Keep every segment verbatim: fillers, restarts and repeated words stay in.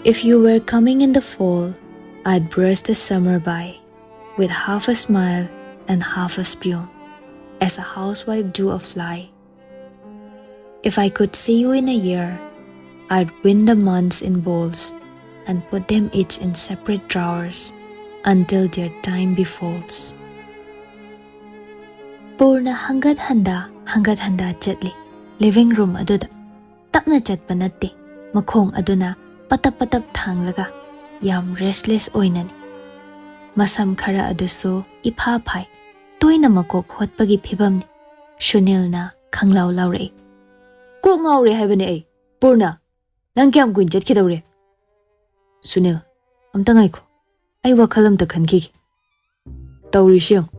If you were coming in the fall, I'd brush the summer by with half a smile and half a spume, as a housewife do a fly. If I could see you in a year, I'd win the months in bowls and put them each in separate drawers until their time befalls. Purna ꯍꯪꯒꯠ ꯍꯟꯗꯥ, ꯍꯪꯒꯠ ꯍꯟꯗꯥ ꯆꯠꯂꯤ꯫ Living room ꯑꯗꯨꯗ ꯇꯞꯅ ꯆꯠꯄ ꯅꯠꯇꯦ, ꯃꯈꯣꯡ ꯑꯗꯨꯅ ꯄꯇꯞ ꯄꯇꯞ ꯊꯥꯡꯂꯒ ꯌꯥꯝ ꯔꯦꯁꯂꯦꯁ ꯑꯣꯏꯅꯅꯤ꯫ ꯃꯁꯝ ꯈꯔ ꯑꯗꯨꯁꯨ ꯏꯐꯥ ꯐꯥꯏ, ꯇꯣꯏꯅ ꯃꯀꯣꯛ ꯍꯣꯠꯄꯒꯤ ꯐꯤꯕꯝꯅꯤ꯫ ꯁꯨꯅꯤꯜꯅ ꯈꯪꯂꯥꯎ ꯂꯥꯎꯔꯛꯏ꯫ "ꯀꯣꯛ ꯉꯥꯎꯔꯦ ꯍꯥꯏꯕꯅꯦ ꯑꯩ꯫ ꯄꯨꯔꯅ, ꯅꯪ ꯀꯌꯥꯝ ꯀꯨꯏꯅ ꯆꯠꯈꯤꯗꯧꯔꯦ?" "ꯁꯨꯅꯤꯜ, ꯑꯝꯇ ꯉꯥꯏꯈꯣ, ꯑꯩ ꯋꯥꯈꯜ ꯑꯝꯇ ꯈꯟꯈꯤꯒꯦ꯫ ꯇꯧꯔꯤꯁꯤ ꯌꯦꯡꯉꯨ,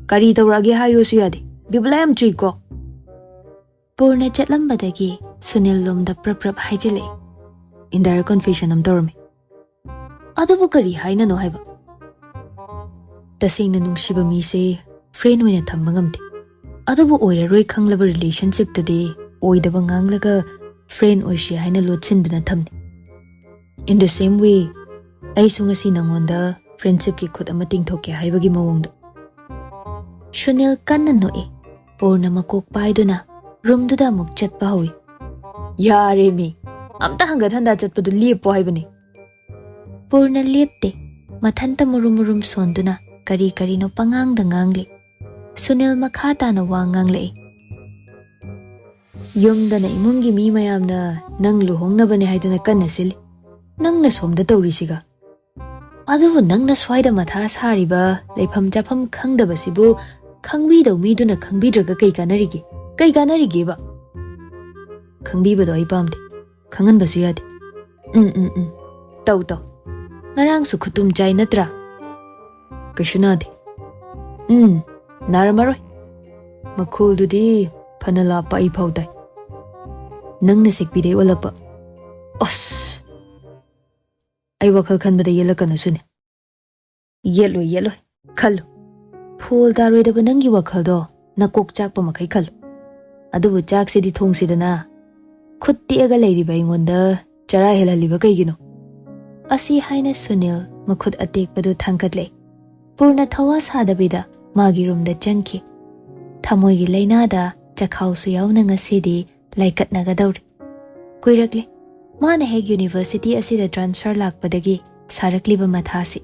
ꯀꯔꯤ ꯇꯧꯔꯛꯑꯒꯦ ꯍꯥꯏꯌꯣꯁꯨ ꯌꯥꯗꯦ, ꯕꯤꯕꯨꯂꯥ ꯌꯥꯝ ꯆꯨꯏꯀꯣ꯫" ꯄꯨꯔꯅ ꯆꯠꯂꯝꯕꯗꯒꯤ ꯁꯨꯅꯤꯜ ꯂꯣꯝꯗ ꯄ꯭ꯔꯞ ꯄ꯭ꯔꯞ ꯍꯥꯏꯖꯤꯜꯂꯛꯏ꯫ "Indirect confession ꯑꯃ ꯇꯧꯔꯝꯃꯤ꯫" "ꯑꯗꯨꯕꯨ ꯀꯔꯤ ꯍꯥꯏꯅꯅꯣ ꯍꯥꯏꯕ?" "ꯇꯁꯦꯡꯅ ꯅꯨꯡꯁꯤꯕ ꯃꯤꯁꯦ ꯐ꯭ꯔꯦꯟ ꯑꯣꯏꯅ ꯊꯝꯕ ꯉꯝꯗꯦ, ꯑꯗꯨꯕꯨ ꯑꯣꯏꯔꯔꯣꯏ ꯈꯪꯂꯕ ꯔꯤꯂꯦꯁꯟꯁꯤꯞꯇꯗꯤ ꯑꯣꯏꯗꯕ ꯉꯥꯡꯂꯒ ꯐ꯭ꯔꯦꯟ ꯑꯣꯏꯁꯤ ꯍꯥꯏꯅ ꯂꯣꯠꯁꯤꯟꯗꯨꯅ ꯊꯝꯅꯤ꯫ In the same way, ꯑꯩꯁꯨ ꯉꯁꯤ ꯅꯉꯣꯟꯗ ꯐ꯭ꯔꯦꯟꯁꯤꯞꯀꯤ ꯈꯨꯠ ꯑꯃ ꯇꯤꯡꯊꯣꯛꯀꯦ ꯍꯥꯏꯕꯒꯤ ꯃꯑꯣꯡꯗ꯫" ꯁꯨꯅꯤꯜ ꯀꯟꯅ ꯅꯣꯛꯏ꯫ ꯄꯨꯔꯅ ꯃꯀꯣꯛ ꯄꯥꯏꯗꯨꯅ ꯔꯨꯝꯗꯨꯗ ꯑꯃꯨꯛ ꯆꯠꯄ ꯍꯧꯏ꯫ "ꯌꯥꯔꯦ ꯃꯤ, ꯑꯝꯇ ꯍꯪꯒꯠ ꯍꯟꯗꯥ ꯆꯠꯄꯗꯨ ꯂꯦꯞꯄꯣ ꯍꯥꯏꯕꯅꯤ꯫" ꯄꯨꯔꯅ ꯂꯦꯞꯇꯦ꯫ ꯃꯊꯟꯇ ꯃꯨꯔꯨꯝ ꯃꯨꯔꯨꯝ ꯁꯣꯟꯗꯨꯅ ꯀꯔꯤ ꯀꯔꯤꯅꯣ ꯄꯉꯥꯡꯗ ꯉꯥꯡꯂꯤ꯫ ꯁꯨꯅꯤꯜ ꯃꯈꯥ ꯇꯥꯅ ꯋꯥ ꯉꯥꯡꯂꯛꯏ꯫ "ꯌꯨꯝꯗꯅ ꯏꯃꯨꯡꯒꯤ ꯃꯤ ꯃꯌꯥꯝꯅ ꯅꯪ ꯂꯨꯍꯣꯡꯅꯕꯅꯦ ꯍꯥꯏꯗꯅ ꯀꯟꯅ ꯁꯤꯜꯂꯤ꯫ ꯅꯪꯅ ꯁꯣꯝꯗ ꯇꯧꯔꯤꯁꯤꯒ꯫ ꯑꯗꯨꯕꯨ ꯅꯪꯅ ꯁ꯭ꯋꯥꯏꯗ ꯃꯊꯥ ꯁꯥꯔꯤꯕ, ꯂꯩꯐꯝ ꯆꯥꯐꯝ ꯈꯪꯗꯕꯁꯤꯕꯨ ꯈꯪꯕꯤꯗꯧ ꯃꯤꯗꯨꯅ ꯈꯪꯕꯤꯗ꯭ꯔꯒ ꯀꯩ ꯀꯥꯟꯅꯔꯤꯒꯦ? ꯀꯩ ꯀꯥꯟꯅꯔꯤꯒꯦꯕ?" "ꯈꯪꯕꯤꯕꯗꯣ ꯑꯩ ꯄꯥꯝꯗꯦ꯫ ꯈꯪꯍꯟꯕꯁꯨ ꯌꯥꯗꯦ꯫" "ꯎꯝ, ꯎꯝ, ꯎꯝ꯫ ꯇꯧ, ꯇꯧ꯫ ꯉꯔꯥꯡꯁꯨ ꯈꯨꯇꯨꯝ ꯆꯥꯏ ꯅꯠꯇ꯭ꯔꯥ? ꯀꯩꯁꯨ ꯅꯥꯗꯦ꯫" "ꯎꯝ, ꯅꯥꯔꯝꯃꯔꯣꯏ꯫ ꯃꯈꯣꯜꯗꯨꯗꯤ ꯐꯅ ꯂꯥꯞꯄ ꯑꯩ ꯐꯥꯎ ꯇꯥꯏ꯫ ꯅꯪꯅ ꯁꯦꯛꯄꯤꯗꯩ ꯑꯣꯜꯂꯛꯄ꯫ ꯑꯁ!" "ꯑꯩ ꯋꯥꯈꯜ ꯈꯟꯕꯗ ꯌꯦꯠꯂꯛꯀꯅꯨ ꯁꯨꯅꯤ꯫" "ꯌꯦꯠꯂꯣꯏ, ꯌꯦꯠꯂꯣꯏ꯫ ꯈꯜꯂꯨ꯫ ꯐꯣꯜ ꯇꯥꯔꯣꯏꯗꯕ ꯅꯪꯒꯤ ꯋꯥꯈꯜꯗꯣ ꯅꯀꯣꯛ ꯆꯥꯛꯄ ꯃꯈꯩ ꯈꯜꯂꯨ꯫ ꯑꯗꯨꯕꯨ ꯆꯥꯛꯁꯤꯗꯤ ꯊꯣꯡꯁꯤꯗꯅ꯫ ꯈꯨꯠ ꯇꯦꯛꯑꯒ ꯂꯩꯔꯤꯕ ꯑꯩꯉꯣꯟꯗ ꯆꯔꯥ ꯍꯦꯜꯍꯜꯂꯤꯕ ꯀꯩꯒꯤꯅꯣ? ꯑꯁꯤ ꯍꯥꯏꯅ ꯁꯨꯅꯤꯜ ꯃꯈꯨꯠ ꯑꯇꯦꯛꯄꯗꯨ ꯊꯥꯡꯒꯠꯂꯦ꯫ ꯄꯨꯔꯅ ꯊꯋꯥ ꯁꯥꯗꯕꯤꯗ ꯃꯥꯒꯤ ꯔꯨꯝꯗ ꯆꯪꯈꯤ꯫ ꯊꯃꯣꯏꯒꯤ ꯂꯥꯏꯅꯥꯗ ꯆꯈꯥꯎꯁꯨ ꯌꯥꯎꯅ ꯉꯁꯤꯗꯤ ꯂꯥꯏꯀꯠꯅꯒꯗꯧꯔꯤ꯫ ꯀꯨꯏꯔꯛꯂꯦ꯫ ꯃꯥꯅ ꯍꯦꯛ ꯌꯨꯅꯤꯚꯔꯁꯤꯇꯤ ꯑꯁꯤꯗ ꯇ꯭ꯔꯥꯟꯁꯐꯔ ꯂꯥꯛꯄꯗꯒꯤ ꯁꯥꯔꯛꯂꯤꯕ ꯃꯊꯥꯁꯤ꯫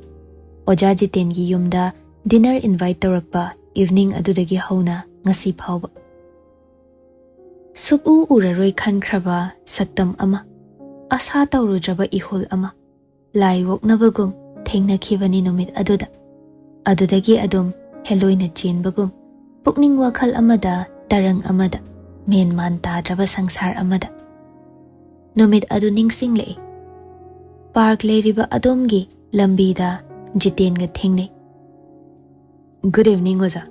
ꯑꯣꯖꯥ ꯖꯤꯇꯦꯟꯒꯤ ꯌꯨꯝꯗ ꯗꯤꯅꯔ ꯏꯟꯚꯥꯏꯠ ꯇꯧꯔꯛꯄ ꯏꯚꯅꯤꯡ ꯑꯗꯨꯗꯒꯤ ꯍꯧꯅ ꯉꯁꯤ ꯐꯥꯎꯕ꯫ ꯁꯨꯛꯎ ꯎꯔꯔꯣꯏ ꯈꯟꯈ꯭ꯔꯕ ꯁꯛꯇꯝ ꯑꯃ, ꯑꯁꯥ ꯇꯧꯔꯨꯗ꯭ꯔꯕ ꯏꯍꯨꯜ ꯑꯃ, ꯂꯥꯏ ꯑꯣꯛꯅꯕꯒꯨꯝ ꯊꯦꯡꯅꯈꯤꯕꯅꯤ ꯅꯨꯃꯤꯠ ꯑꯗꯨꯗ꯫ ꯑꯗꯨꯗꯒꯤ ꯑꯗꯨꯝ ꯍꯦꯂꯣꯏꯅ ꯆꯦꯟꯕꯒꯨꯝ, ꯄꯨꯛꯅꯤꯡ ꯋꯥꯈꯜ ꯑꯃꯗ, ꯇꯔꯪ ꯑꯃꯗ, ꯃꯦꯟꯃꯥꯟ ꯇꯥꯗ꯭ꯔꯕ ꯁꯪꯁꯥꯔ ꯑꯃꯗ꯫ ꯅꯨꯃꯤꯠ ꯑꯗꯨ ꯅꯤꯡꯁꯤꯡꯂꯛꯏ꯫ ꯄꯥꯔꯛ ꯂꯩꯔꯤꯕ ꯑꯗꯣꯝꯒꯤ ꯂꯝꯕꯤꯗ ꯖꯤꯇꯦꯟꯒ ꯊꯦꯡꯅꯩ꯫ "Good evening, ꯑꯣꯖꯥ꯫"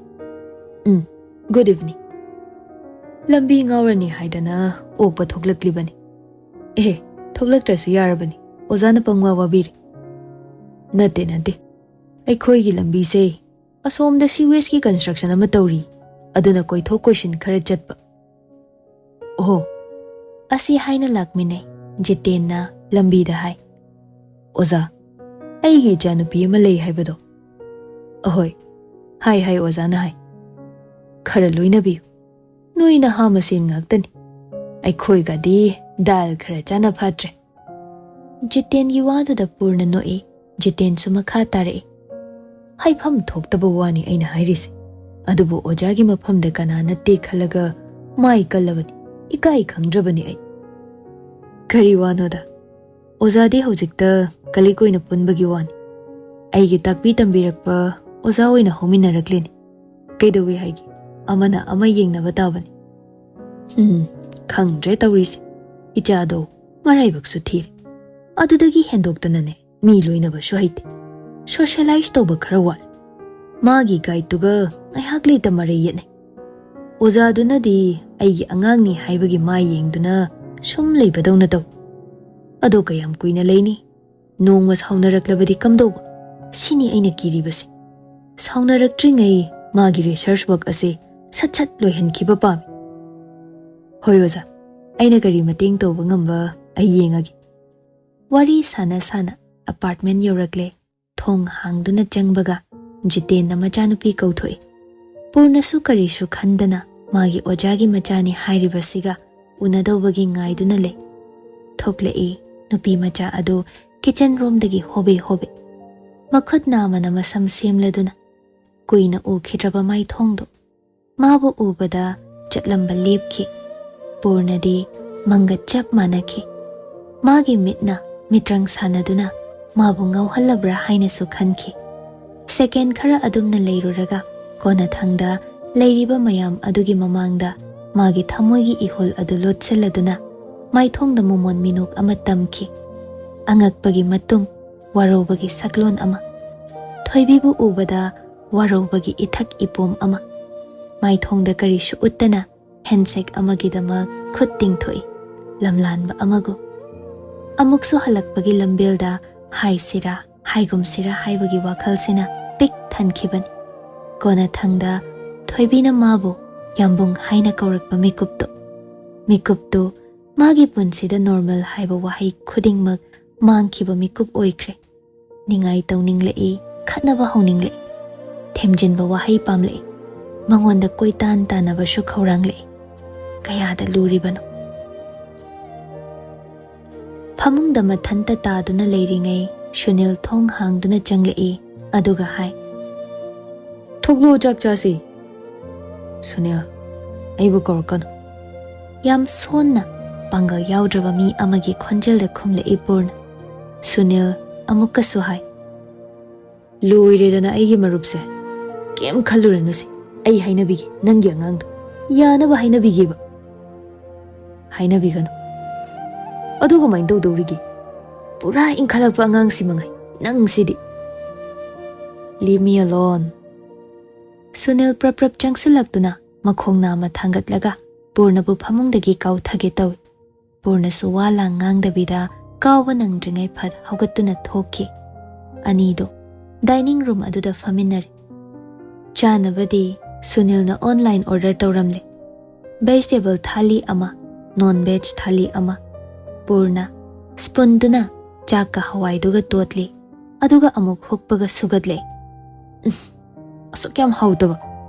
"ꯎꯝ, good evening꯫ ꯂꯝꯕꯤ ꯉꯥꯎꯔꯅꯤ ꯍꯥꯏꯗꯅ ꯑꯣꯛꯄ ꯊꯣꯛꯂꯛꯂꯤꯕꯅꯤ꯫" "ꯑꯦ, ꯊꯣꯛꯂꯛꯇ꯭ꯔꯁꯨ ꯌꯥꯔꯕꯅꯤ, ꯑꯣꯖꯥꯅ ꯄꯪꯋꯥ ꯋꯥꯕꯤꯔꯦ꯫" "ꯅꯠꯇꯦ, ꯅꯠꯇꯦ꯫ ꯑꯩꯈꯣꯏꯒꯤ ꯂꯝꯕꯤꯁꯦ ꯑꯁꯣꯝꯗ ꯁꯤꯋꯦꯖꯀꯤ ꯀꯟꯁꯇ꯭ꯔꯛꯁꯟ ꯑꯃ ꯇꯧꯔꯤ, ꯑꯗꯨꯅ ꯀꯣꯏꯊꯣꯛ ꯀꯣꯏꯁꯤꯟ ꯈꯔ ꯆꯠꯄ꯫" "ꯑꯣꯍꯣ꯫" ꯑꯁꯤ ꯍꯥꯏꯅ ꯂꯥꯛꯃꯤꯟꯅꯩ꯫ ꯖꯤꯇꯦꯟꯅ ꯂꯝꯕꯤꯗ ꯍꯥꯏ, "ꯑꯣꯖꯥ, ꯑꯩꯒꯤ ꯏꯆꯥꯅꯨꯄꯤ ꯑꯃ ꯂꯩ ꯍꯥꯏꯕꯗꯣ꯫" "ꯑꯍꯣꯏ, ꯍꯥꯏ ꯍꯥꯏ, ꯑꯣꯖꯥꯅ ꯍꯥꯏ꯫" "ꯈꯔ ꯂꯣꯏꯅꯕꯤꯌꯨ꯫ ꯅꯣꯏ ꯅꯍꯥ ꯃꯁꯦꯟ ꯉꯥꯛꯇꯅꯤ꯫ ꯑꯩꯈꯣꯏꯒꯗꯤ ꯗꯥꯜ ꯈꯔ ꯆꯥꯅ ꯐꯥꯠꯇ꯭ꯔꯦ꯫" ꯖꯤꯇꯦꯟꯒꯤ ꯋꯥꯗꯨꯗ ꯄꯨꯔꯅ ꯅꯣꯛꯏ꯫ ꯖꯤꯇꯦꯟꯁꯨ ꯃꯈꯥ ꯇꯥꯔꯛꯏ, "ꯍꯥꯏꯐꯝ ꯊꯣꯛꯇꯕ ꯋꯥꯅꯤ ꯑꯩꯅ ꯍꯥꯏꯔꯤꯁꯦ꯫ ꯑꯗꯨꯕꯨ ꯑꯣꯖꯥꯒꯤ ꯃꯐꯝꯗ ꯀꯅꯥ ꯅꯠꯇꯦ ꯈꯜꯂꯒ ꯃꯥꯏ ꯀꯜꯂꯕꯅꯤ, ꯏꯀꯥꯏ ꯈꯪꯗ꯭ꯔꯕꯅꯤ ꯑꯩ꯫" "ꯀꯔꯤ ꯋꯥꯅꯣꯗ? ꯑꯣꯖꯥꯗꯤ ꯍꯧꯖꯤꯛꯇ ꯀꯂꯤꯛ ꯑꯣꯏꯅ ꯄꯨꯟꯕꯒꯤ ꯋꯥꯅꯤ꯫ ꯑꯩꯒꯤ ꯇꯥꯛꯄꯤ ꯇꯝꯕꯤꯔꯛꯄ ꯑꯣꯖꯥ ꯑꯣꯏꯅ ꯍꯧꯃꯤꯟꯅꯔꯛꯂꯤꯅꯤ꯫ ꯀꯩꯗꯧꯏ ꯍꯥꯏꯒꯦ? ꯑꯃꯅ ꯑꯃ ꯌꯦꯡꯅꯕ ꯇꯥꯕꯅꯤ꯫" "ꯎꯝ, ꯈꯪꯗ꯭ꯔꯦ ꯇꯧꯔꯤꯁꯦ꯫ ꯏꯆꯥꯗꯣ ꯃꯔꯥꯏꯕꯛꯁꯨ ꯊꯤꯔꯦ꯫ ꯑꯗꯨꯗꯒꯤ ꯍꯦꯟꯗꯣꯛꯇꯅꯅꯦ, ꯃꯤ ꯂꯣꯏꯅꯕꯁꯨ ꯍꯩꯇꯦ꯫ ꯁꯣꯁꯤꯌꯦꯂꯥꯏꯁ ꯇꯧꯕ ꯈꯔ ꯋꯥꯠꯂꯦ꯫ ꯃꯥꯒꯤ ꯒꯥꯏꯗꯇꯨꯒ ꯉꯥꯏꯍꯥꯛ ꯂꯩꯇ ꯃꯔꯩ ꯌꯦꯠꯅꯩ꯫ ꯑꯣꯖꯥꯗꯨꯅꯗꯤ ꯑꯩꯒꯤ ꯑꯉꯥꯡꯅꯤ ꯍꯥꯏꯕꯒꯤ ꯃꯥꯏ ꯌꯦꯡꯗꯨꯅ ꯁꯨꯝ ꯂꯩꯕꯗꯧꯅ ꯇꯧꯏ꯫ ꯑꯗꯣ ꯀꯌꯥꯝ ꯀꯨꯏꯅ ꯂꯩꯅꯤ? ꯅꯣꯡꯃ ꯁꯥꯎꯅꯔꯛꯂꯕꯗꯤ ꯀꯝꯗꯧꯕ? ꯁꯤꯅꯤ ꯑꯩꯅ ꯀꯤꯔꯤꯕꯁꯦ꯫ ꯁꯥꯎꯅꯔꯛꯇ꯭ꯔꯤꯉꯩ ꯃꯥꯒꯤ ꯔꯤꯁꯔꯆ ꯋꯥꯔꯛ ꯑꯁꯦ ꯁꯠ ꯁꯠ ꯂꯣꯏꯍꯟꯈꯤꯕ ꯄꯥꯝꯃꯤ꯫" "ꯍꯣꯏ ꯑꯣꯖꯥ, ꯑꯩꯅ ꯀꯔꯤ ꯃꯇꯦꯡ ꯇꯧꯕ ꯉꯝꯕ ꯑꯩ ꯌꯦꯡꯉꯒꯦ꯫" ꯋꯥꯔꯤ ꯁꯥꯟꯅ ꯁꯥꯟꯅ ꯑꯦꯄꯥꯔꯠꯃꯦꯟ ꯌꯧꯔꯛꯂꯦ꯫ ꯊꯣꯡ ꯍꯥꯡꯗꯨꯅ ꯆꯪꯕꯒ ꯖꯤꯇꯦꯟꯅ ꯃꯆꯥꯅꯨꯄꯤ ꯀꯧꯊꯣꯛꯏ꯫ ꯄꯨꯔꯅꯁꯨ ꯀꯔꯤꯁꯨ ꯈꯟꯗꯅ ꯃꯥꯒꯤ ꯑꯣꯖꯥꯒꯤ ꯃꯆꯥꯅꯤ ꯍꯥꯏꯔꯤꯕꯁꯤꯒ ꯎꯅꯗꯧꯕꯒꯤ ꯉꯥꯏꯗꯨꯅ ꯂꯩ꯫ ꯊꯣꯛꯂꯛꯏ ꯅꯨꯄꯤ ꯃꯆꯥ ꯑꯗꯨ ꯀꯤꯆꯟ ꯔꯣꯝꯗꯒꯤ ꯍꯣꯕꯦ ꯍꯣꯕꯦ꯫ ꯃꯈꯨꯠ ꯅꯥꯝꯃꯅ ꯃꯁꯝ ꯁꯦꯝꯂꯗꯨꯅ ꯀꯨꯏꯅ ꯎꯈꯤꯗ꯭ꯔꯕ ꯃꯥꯏꯊꯣꯡꯗꯨ ꯃꯥꯕꯨ ꯎꯕꯗ ꯆꯠꯂꯝꯕ ꯂꯦꯞꯈꯤ꯫ ꯄꯨꯔꯅꯗꯤ ꯃꯪꯒ ꯆꯞ ꯃꯥꯟꯅꯈꯤ꯫ ꯃꯥꯒꯤ ꯃꯤꯠꯅ ꯃꯤꯇ꯭ꯔꯪ ꯁꯥꯟꯅꯗꯨꯅ ꯃꯥꯕꯨ ꯉꯥꯎꯍꯜꯂꯕ꯭ꯔꯥ ꯍꯥꯏꯅꯁꯨ ꯈꯟꯈꯤ꯫ ꯁꯦꯀꯦꯟ ꯈꯔ ꯑꯗꯨꯝꯅ ꯂꯩꯔꯨꯔꯒ ꯀꯣꯟꯅꯊꯪꯗ ꯂꯩꯔꯤꯕ ꯃꯌꯥꯝ ꯑꯗꯨꯒꯤ ꯃꯃꯥꯡꯗ ꯃꯥꯒꯤ ꯊꯃꯣꯏꯒꯤ ꯏꯍꯨꯜ ꯑꯗꯨ ꯂꯣꯠꯁꯤꯜꯂꯗꯨꯅ ꯃꯥꯏꯊꯣꯡꯗ ꯃꯣꯃꯣꯟ ꯃꯤꯅꯣꯛ ꯑꯃ ꯇꯝꯈꯤ꯫ ꯑꯉꯛꯄꯒꯤ ꯃꯇꯨꯡ ꯋꯥꯔꯧꯕꯒꯤ ꯁꯛꯂꯣꯟ ꯑꯃ꯫ ꯊꯣꯏꯕꯤꯕꯨ ꯎꯕꯗ ꯋꯥꯔꯧꯕꯒꯤ ꯏꯊꯛ ꯏꯄꯣꯝ ꯑꯃ꯫ ꯃꯥꯏꯊꯣꯡꯗ ꯀꯔꯤꯁꯨ ꯎꯠꯇꯅ ꯍꯦꯟꯁꯦꯛ ꯑꯃꯒꯤꯗꯃꯛ ꯈꯨꯠ ꯇꯤꯡꯊꯣꯛꯏ, ꯂꯝꯂꯥꯟꯕ ꯑꯃꯒꯨꯝ꯫ ꯑꯃꯨꯛꯁꯨ ꯍꯜꯂꯛꯄꯒꯤ ꯂꯝꯕꯦꯜꯗ ꯍꯥꯏꯁꯤꯔꯥ ꯍꯥꯏꯒꯨꯝꯁꯤꯔꯥ ꯍꯥꯏꯕꯒꯤ ꯋꯥꯈꯜꯁꯤꯅ ꯄꯤꯛ ꯊꯟꯈꯤꯕꯅꯤ꯫ ꯀꯣꯟꯅꯊꯪꯗ ꯊꯣꯏꯕꯤꯅ ꯃꯥꯕꯨ ꯌꯥꯝꯕꯨꯡ ꯍꯥꯏꯅ ꯀꯧꯔꯛꯄ ꯃꯤꯀꯨꯞꯇꯨ꯫ ꯃꯤꯀꯨꯞꯇꯨ ꯃꯥꯒꯤ ꯄꯨꯟꯁꯤꯗ ꯅꯣꯔꯃꯦꯜ ꯍꯥꯏꯕ ꯋꯥꯍꯩ ꯈꯨꯗꯤꯡꯃꯛ ꯃꯥꯡꯈꯤꯕ ꯃꯤꯀꯨꯞ ꯑꯣꯏꯈ꯭ꯔꯦ꯫ ꯅꯤꯡꯉꯥꯏ ꯇꯧꯅꯤꯡꯂꯛꯏ, ꯈꯠꯅꯕ ꯍꯧꯅꯤꯡꯂꯛꯏ, ꯊꯦꯝꯖꯤꯟꯕ ꯋꯥꯍꯩ ꯄꯥꯝꯂꯛꯏ, ꯃꯉꯣꯟꯗ ꯀꯣꯏꯇꯥꯟ ꯇꯥꯟꯅꯕꯁꯨ ꯈꯧꯔꯥꯡꯂꯛꯏ꯫ ꯀꯌꯥꯗ ꯂꯨꯔꯤꯕꯅꯣ? ꯐꯃꯨꯡꯗ ꯃꯊꯟꯇ ꯇꯥꯗꯨꯅ ꯂꯩꯔꯤꯉꯩ ꯁꯨꯅꯤꯜ ꯊꯣꯡ ꯍꯥꯡꯗꯨꯅ ꯆꯪꯂꯛꯏ, ꯑꯗꯨꯒ ꯍꯥꯏ, "ꯊꯣꯛꯂꯛꯑꯣ, ꯆꯥꯛ ꯆꯥꯁꯤ꯫" "ꯁꯨꯅꯤꯜ, ꯑꯩꯕꯨ ꯀꯧꯔꯛꯀꯅꯨ꯫" ꯌꯥꯝ ꯁꯣꯟꯅ, ꯄꯥꯡꯒꯜ ꯌꯥꯎꯗ꯭ꯔꯕ ꯃꯤ ꯑꯃꯒꯤ ꯈꯣꯟꯖꯦꯜꯗ ꯈꯨꯝꯂꯛꯏ ꯄꯨꯔꯅ꯫ ꯁꯨꯅꯤꯜ ꯑꯃꯨꯛꯀꯁꯨ ꯍꯥꯏ, "ꯂꯣꯏꯔꯦꯗꯅ ꯑꯩꯒꯤ ꯃꯔꯨꯞꯁꯦ꯫ ꯀꯩꯝ ꯈꯜꯂꯨꯔꯅꯨꯁꯦ, ꯑꯩ ꯍꯥꯏꯅꯕꯤꯒꯦ, ꯅꯪꯒꯤ ꯑꯉꯥꯡꯗꯣ ꯌꯥꯅꯕ ꯍꯥꯏꯅꯕꯤꯒꯦꯕ꯫" "ꯍꯥꯏꯅꯕꯤꯒꯅꯨ꯫ ꯑꯗꯨ ꯀꯃꯥꯏꯅ ꯇꯧꯗꯧꯔꯤꯒꯦ? ꯄꯨꯔꯥ ꯏꯟꯈꯠꯂꯛꯄ ꯑꯉꯥꯡꯁꯤ ꯃꯉꯥꯏ, ꯅꯪꯁꯤꯗꯤ꯫" "Leave me alone꯫" ꯁꯨꯅꯤꯜ ꯄ꯭ꯔꯞ ꯄ꯭ꯔꯞ ꯆꯪꯁꯤꯜꯂꯛꯇꯨꯅ ꯃꯈꯣꯡ ꯅꯥꯝꯃ ꯊꯥꯡꯒꯠꯂꯒ ꯄꯨꯔꯅꯕꯨ ꯐꯃꯨꯡꯗꯒꯤ ꯀꯥꯎꯊꯒꯦ ꯇꯧꯏ꯫ ꯄꯨꯔꯅꯁꯨ ꯋꯥ ꯂꯥꯡ ꯉꯥꯡꯗꯕꯤꯗ ꯀꯥꯎꯕ ꯅꯪꯗ꯭ꯔꯤꯉꯩ ꯐꯠ ꯍꯧꯒꯠꯇꯨꯅ ꯊꯣꯛꯈꯤ꯫ ꯑꯅꯤꯗꯨ ꯗꯥꯏꯅꯤꯡ ꯔꯨꯝ ꯑꯗꯨꯗ ꯐꯝꯃꯤꯟꯅꯔꯦ꯫ ꯆꯥꯅꯕꯗꯤ ꯁꯨꯅꯤꯜꯅ ꯑꯣꯟꯂꯥꯏꯟ ꯑꯣꯔꯗꯔ ꯇꯧꯔꯝꯂꯦ꯫ ꯚꯦꯖꯤꯇꯦꯕꯜ ꯊꯥꯂꯤ ꯑꯃ, ꯅꯣꯟ ꯚꯦꯖ ꯊꯥꯂꯤ ꯑꯃ꯫ ꯄꯨꯔꯅ ꯁ꯭ꯄꯨꯟꯗꯨꯅ ꯆꯥꯛꯀ ꯍꯋꯥꯏꯗꯨꯒ ꯇꯣꯠꯂꯤ, ꯑꯗꯨꯒ ꯑꯃꯨꯛ ꯍꯨꯛꯄꯒ ꯁꯨꯒꯠꯂꯦ꯫ "ꯎꯝ, ꯑꯁꯨꯛ ꯌꯥꯝ ꯍꯥꯎꯇꯕ,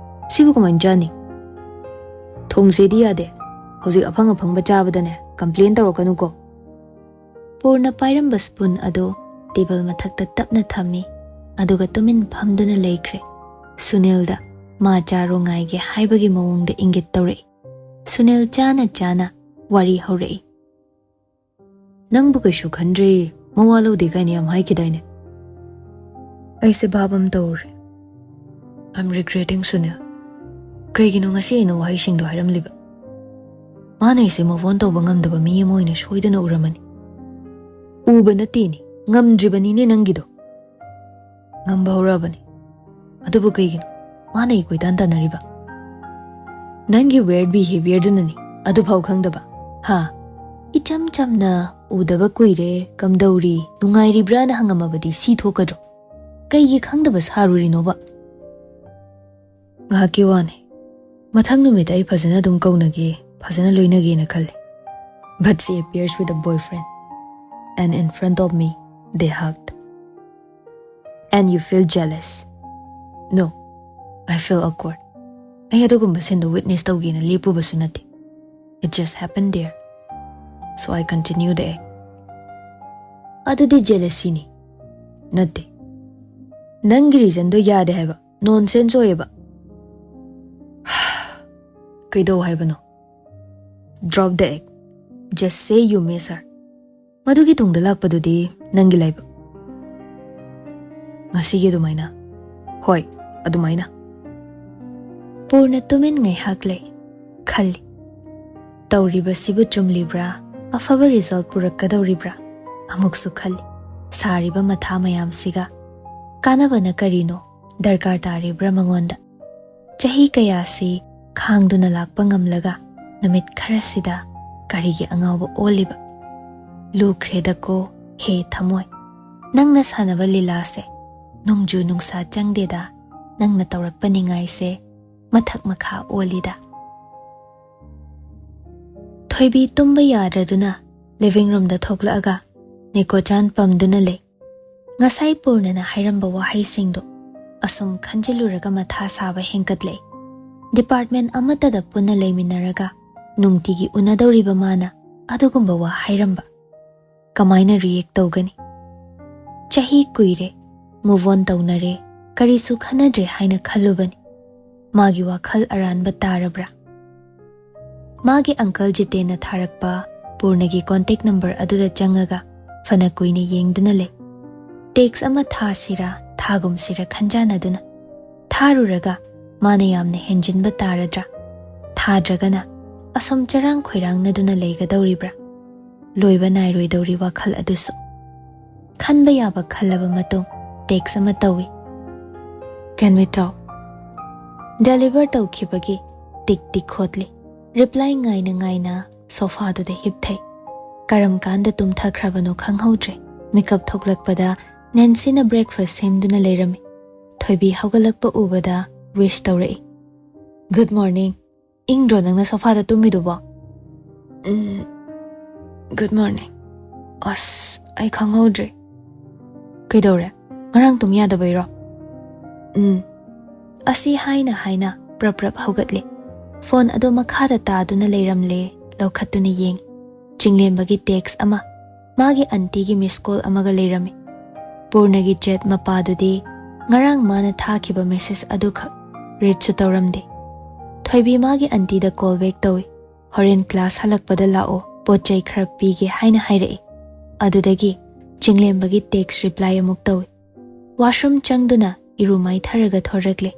ꯁꯤꯕꯨ ꯀꯃꯥꯏꯅ ꯆꯥꯅꯤ? ꯊꯣꯡꯁꯦꯗꯤ ꯌꯥꯗꯦ, ꯍꯧꯖꯤꯛ ꯑꯐꯪ ꯑꯐꯪꯕ ꯆꯥꯕꯗꯅꯦ ꯀꯝꯄ꯭ꯂꯦꯟ ꯇꯧꯔꯛꯀꯅꯨꯀꯣ꯫" ꯄꯨꯔꯅ ꯄꯥꯏꯔꯝꯕ ꯁ꯭ꯄꯨꯟ ꯑꯗꯨ ꯇꯦꯕꯜ ꯃꯊꯛꯇ ꯇꯞꯅ ꯊꯝꯃꯤ, ꯑꯗꯨꯒ ꯇꯨꯃꯤꯟ ꯐꯝꯗꯨꯅ ꯂꯩꯈ꯭ꯔꯦ꯫ ꯁꯨꯅꯤꯜꯗ ꯃꯥ ꯆꯥꯔꯣ ꯉꯥꯏꯒꯦ ꯍꯥꯏꯕꯒꯤ ꯃꯑꯣꯡꯗ ꯏꯪꯒꯤꯠ ꯇꯧꯔꯛꯏ꯫ ꯁꯨꯅꯤꯜ ꯆꯥꯅ ꯆꯥꯅ ꯋꯥꯔꯤ ꯍꯧꯔꯛꯏ꯫ "ꯅꯪꯕꯨ ꯀꯩꯁꯨ ꯈꯟꯗ꯭ꯔꯦ, ꯃꯋꯥ ꯂꯧꯗꯦ ꯀꯥꯏꯅ ꯌꯥꯝ ꯍꯥꯏꯈꯤꯗꯥꯏꯅꯦ?" ꯑꯩꯁꯦ ꯚꯥꯞ ꯑꯃ ꯇꯧꯔꯦ꯫ "I'm regretting, Sunil. ꯀꯩꯒꯤꯅꯣ ꯉꯁꯤ ꯑꯩꯅ ꯋꯥꯍꯩꯁꯤꯡꯗꯣ ꯍꯥꯏꯔꯝꯂꯤꯕ? ꯃꯥꯅ ꯑꯩꯁꯦ move on ꯇꯧꯕ ꯉꯝꯗꯕ ꯃꯤ ꯑꯃ ꯑꯣꯏꯅ ꯁꯣꯏꯗꯅ ꯎꯔꯝꯃꯅꯤ꯫" "ꯎꯕ ꯅꯠꯇꯦꯅꯦ, ꯉꯝꯗ꯭ꯔꯤꯕꯅꯤꯅꯦ ꯅꯪꯒꯤꯗꯣ꯫" "ꯉꯝꯕ ꯍꯧꯔꯛꯑꯕꯅꯤ꯫ ꯑꯗꯨꯕꯨ ꯀꯩꯒꯤꯅꯣ ꯃꯥꯅ ꯑꯩ ꯀꯣꯏꯇꯥꯟ ꯇꯥꯟꯅꯔꯤꯕ? ꯅꯪꯒꯤ weird behaviorꯗꯨꯅꯅꯤ, ꯑꯗꯨꯐꯥꯎ ꯈꯪꯗꯕ, ꯍꯥ? ꯏꯆꯝ ꯆꯝꯅ ꯎꯗꯕ ꯀꯨꯏꯔꯦ, ꯀꯝꯗꯧꯔꯤ, ꯅꯨꯡꯉꯥꯏꯔꯤꯕ꯭ꯔꯥꯅ ꯍꯪꯉꯝꯃꯕꯗꯤ ꯁꯤ ꯊꯣꯛꯀꯗ꯭ꯔꯣ? ꯀꯩꯒꯤ ꯈꯪꯗꯕ ꯁꯥꯔꯨꯔꯤꯅꯣꯕ?" "ꯉꯥꯏꯍꯥꯛꯀꯤ ꯋꯥꯅꯤ꯫ ꯃꯊꯪ ꯅꯨꯃꯤꯠꯇ ꯑꯩ ꯐꯖꯅ ꯑꯗꯨꯝ ꯀꯧꯅꯒꯦ, ꯐꯖꯅ ꯂꯣꯏꯅꯒꯦꯅ ꯈꯜꯂꯤ꯫ But she appears with a boyfriend, and in front of me, they hugged." "And you feel jealous?" "No, I feel awkward." ꯑꯩ ꯑꯗꯨꯒꯨꯝꯕ ꯁꯤꯟꯗꯣ witness ꯇꯧꯒꯦꯅ ꯂꯦꯞꯄꯨꯕꯁꯨ ꯅꯠꯇꯦ꯫ It just happened there. So I continue the act. "ꯑꯗꯨꯗꯤ jealousyꯅꯤ꯫" "ꯅꯠꯇꯦ꯫ ꯅꯪꯒꯤ reasonꯗꯣ ꯌꯥꯗꯦ ꯍꯥꯏꯕ꯫ Nonsense ꯑꯣꯏꯌꯦꯕ꯫" "ꯀꯩꯗꯧ ꯍꯥꯏꯕꯅꯣ?" "Drop the act. Just say you miss her." "ꯃꯗꯨꯒꯤ ꯇꯨꯡꯗ ꯂꯥꯛꯄꯗꯨꯗꯤ ꯅꯪꯒꯤ ꯂꯥꯏꯕꯛ꯫" "ꯉꯁꯤꯒꯤ ꯑꯗꯨꯃꯥꯏꯅ?" "ꯍꯣꯏ, ꯑꯗꯨꯃꯥꯏꯅ꯫" ꯄꯨꯔꯅ ꯇꯨꯃꯤꯟ ꯉꯥꯏꯍꯥꯛ ꯂꯩ, ꯈꯜꯂꯤ꯫ ꯇꯧꯔꯤꯕꯁꯤꯕꯨ ꯆꯨꯝꯂꯤꯕ꯭ꯔꯥ? ꯑꯐꯕ result ꯄꯨꯔꯛꯀꯗꯧꯔꯤꯕ꯭ꯔꯥ? ꯑꯃꯨꯛꯁꯨ ꯈꯜꯂꯤ꯫ ꯁꯥꯔꯤꯕ ꯃꯊꯥ ꯃꯌꯥꯝꯁꯤꯒ ꯀꯥꯟꯅꯕꯅ ꯀꯔꯤꯅꯣ? ꯗꯔꯀꯥꯔ ꯇꯥꯔꯤꯕ꯭ꯔꯥ ꯃꯉꯣꯟꯗ? ꯆꯍꯤ ꯀꯌꯥꯁꯤ ꯈꯥꯡꯗꯨꯅ ꯂꯥꯛꯄ ꯉꯝꯂꯒ ꯅꯨꯃꯤꯠ ꯈꯔꯁꯤꯗ ꯀꯔꯤꯒꯤ ꯑꯉꯥꯎꯕ ꯑꯣꯜꯂꯤꯕ? ꯂꯨꯈ꯭ꯔꯦꯗꯀꯣ ꯍꯦ ꯊꯃꯣꯏ, ꯅꯪꯅ ꯁꯥꯟꯅꯕ ꯂꯤꯂꯥꯁꯦ꯫ ꯅꯣꯡꯖꯨ ꯅꯨꯡꯁꯥ ꯆꯪꯗꯦꯗ, ꯅꯪꯅ ꯇꯧꯔꯛꯄ ꯅꯤꯡꯉꯥꯏꯁꯦ ꯃꯊꯛ ꯃꯈꯥ ꯑꯣꯜꯂꯤꯗ꯫ ꯊꯣꯏꯕꯤ ꯇꯨꯝꯕ ꯌꯥꯗ꯭ꯔꯗꯨꯅ living roomꯗ ꯊꯣꯛꯂꯛꯑꯒ ꯅꯦꯀꯣꯆꯥꯟ ꯄꯝꯗꯨꯅ ꯂꯩ꯫ ꯉꯁꯥꯏ ꯄꯨꯔꯅꯅ ꯍꯥꯏꯔꯝꯕ ꯋꯥꯍꯩꯁꯤꯡꯗꯣ ꯑꯁꯨꯝ ꯈꯟꯖꯤꯜꯂꯨꯔꯒ ꯃꯊꯥ ꯁꯥꯕ ꯍꯦꯟꯒꯠꯂꯛꯏ꯫ ꯗꯤꯄꯥꯔꯠꯃꯦꯟ ꯑꯃꯠꯇꯗ ꯄꯨꯟꯅ ꯂꯩꯃꯤꯟꯅꯔꯒ ꯅꯨꯡꯇꯤꯒꯤ ꯎꯅꯗꯧꯔꯤꯕ ꯃꯥꯅ ꯑꯗꯨꯒꯨꯝꯕ ꯋꯥ ꯍꯥꯏꯔꯝꯕ꯫ ꯀꯃꯥꯏꯅ ꯔꯤꯌꯦꯛ ꯇꯧꯒꯅꯤ? ꯆꯍꯤ ꯀꯨꯏꯔꯦ, ꯃꯨꯚ ꯑꯣꯟ ꯇꯧꯅꯔꯦ, ꯀꯔꯤꯁꯨ ꯈꯟꯅꯗ꯭ꯔꯦ ꯍꯥꯏꯅ ꯈꯜꯂꯨꯕꯅꯤ꯫ ꯃꯥꯒꯤ ꯋꯥꯈꯜ ꯑꯔꯥꯟꯕ ꯇꯥꯔꯕ꯭ꯔꯥ? ꯃꯥꯒꯤ ꯑꯪꯀꯜ ꯖꯤꯇꯦꯟꯅ ꯊꯥꯔꯛꯄ ꯄꯨꯔꯅꯒꯤ ꯀꯣꯟꯇꯦꯛ ꯅꯝꯕꯔ ꯑꯗꯨꯗ ꯆꯪꯉꯒ ꯐꯅ ꯀꯨꯏꯅ ꯌꯦꯡꯗꯨꯅ ꯂꯩ꯫ ꯇꯦꯛꯁ ꯑꯃ ꯊꯥꯁꯤꯔꯥ ꯊꯥꯒꯨꯝꯁꯤꯔꯥ ꯈꯟꯖꯥꯟꯅꯗꯨꯅ꯫ ꯊꯥꯔꯨꯔꯒ ꯃꯥꯅ ꯌꯥꯝꯅ ꯍꯦꯟꯖꯤꯟꯕ ꯇꯥꯔꯗ꯭ꯔꯥ? ꯊꯥꯗ꯭ꯔꯒꯅ ꯑꯁꯨꯝ ꯆꯔꯥꯡ ꯈꯣꯏꯔꯥꯡꯅꯗꯨꯅ ꯂꯩꯒꯗꯧꯔꯤꯕ꯭ꯔꯥ? ꯂꯣꯏꯕ ꯅꯥꯏꯔꯣꯏꯗꯧꯔꯤ ꯋꯥꯈꯜ ꯑꯗꯨꯁꯨ꯫ ꯈꯟꯕ ꯌꯥꯕ ꯈꯜꯂꯕ ꯃꯇꯨꯡ ꯇꯦꯛꯁ ꯑꯃ ꯇꯧꯏ꯫ "Can we talk?" ꯗꯦꯂꯤꯚꯔ ꯇꯧꯈꯤꯕꯒꯤ ꯇꯤꯛ ꯇꯤꯛ ꯈꯣꯠꯂꯤ꯫ ꯔꯤꯄ꯭ꯂꯥꯏ ꯉꯥꯏꯅ ꯉꯥꯏꯅ ꯁꯣꯐꯥꯗꯨꯗ ꯍꯤꯞꯊꯩ꯫ ꯀꯔꯝ ꯀꯥꯟꯗ ꯇꯨꯝꯊꯈ꯭ꯔꯕꯅꯣ ꯈꯪꯍꯧꯗ꯭ꯔꯦ꯫ ꯃꯤꯀꯞ ꯊꯣꯛꯂꯛꯄꯗ ꯅꯦꯟꯁꯤꯅ ꯕ꯭ꯔꯦꯛꯐꯥꯁ ꯁꯦꯝꯗꯨꯅ ꯂꯩꯔꯝꯃꯤ꯫ ꯊꯣꯏꯕꯤ ꯍꯧꯒꯠꯂꯛꯄ ꯎꯕꯗ ꯋꯤꯁ ꯇꯧꯔꯛꯏ꯫ "Good morning. ꯏꯪꯗ꯭ꯔꯣ ꯅꯪꯅ ꯁꯣꯐꯥꯗ ꯇꯨꯝꯃꯤꯗꯨꯕꯣ?" "ꯎꯝ, ꯒꯨꯗ ꯃꯣꯔꯅꯤꯡ꯫ ꯑꯁ, ꯑꯩ ꯈꯪꯍꯧꯗ꯭ꯔꯦ꯫" "ꯀꯩꯗꯧꯔꯦ? ꯉꯔꯥꯡ ꯇꯨꯝ ꯌꯥꯗꯕꯩꯔꯣ?" "ꯎꯝ꯫" ꯑꯁꯤ ꯍꯥꯏꯅ ꯍꯥꯏꯅ ꯄ꯭ꯔꯞ ꯄ꯭ꯔꯞ ꯍꯧꯒꯠꯂꯦ꯫ ꯐꯣꯟ ꯑꯗꯨ ꯃꯈꯥꯗ ꯇꯥꯗꯨꯅ ꯂꯩꯔꯝꯂꯦ, ꯂꯧꯈꯠꯇꯨꯅ ꯌꯦꯡꯉꯤ꯫ ꯆꯤꯡꯂꯦꯝꯕꯒꯤ ꯇꯦꯛꯁ ꯑꯃ, ꯃꯥꯒꯤ ꯑꯟꯇꯤꯒꯤ ꯃꯤꯁ ꯀꯣꯜ ꯑꯃꯒ ꯂꯩꯔꯝꯃꯤ꯫ ꯄꯨꯔꯅꯒꯤ ꯆꯦꯠ ꯃꯄꯥꯗꯨꯗꯤ ꯉꯔꯥꯡ ꯃꯥꯅ ꯊꯥꯈꯤꯕ ꯃꯦꯁꯦꯖ ꯑꯗꯨꯈꯛ ꯔꯤꯗꯁꯨ ꯇꯧꯔꯝꯗꯦ꯫ ꯊꯣꯏꯕꯤ ꯃꯥꯒꯤ ꯑꯟꯇꯤꯗ ꯀꯣꯜ ꯕꯦꯛ ꯇꯧꯏ꯫ "ꯍꯣꯔꯦꯟ ꯀ꯭ꯂꯥꯁ ꯍꯜꯂꯛꯄꯗ ꯂꯥꯛꯑꯣ, ꯄꯣꯠ ꯆꯩ ꯈꯔ ꯄꯤꯒꯦ" ꯍꯥꯏꯅ ꯍꯥꯏꯔꯛꯏ꯫ ꯑꯗꯨꯗꯒꯤ ꯆꯤꯡꯂꯦꯝꯕꯒꯤ ꯇꯦꯛꯁ ꯔꯤꯄ꯭ꯂꯥꯏ ꯑꯃꯨꯛ ꯇꯧꯏ꯫ ꯋꯥꯁꯔꯨꯝ ꯆꯪꯗꯨꯅ ꯏꯔꯨ ꯃꯥꯏꯊꯔꯒ ꯊꯣꯔꯛꯂꯦ꯫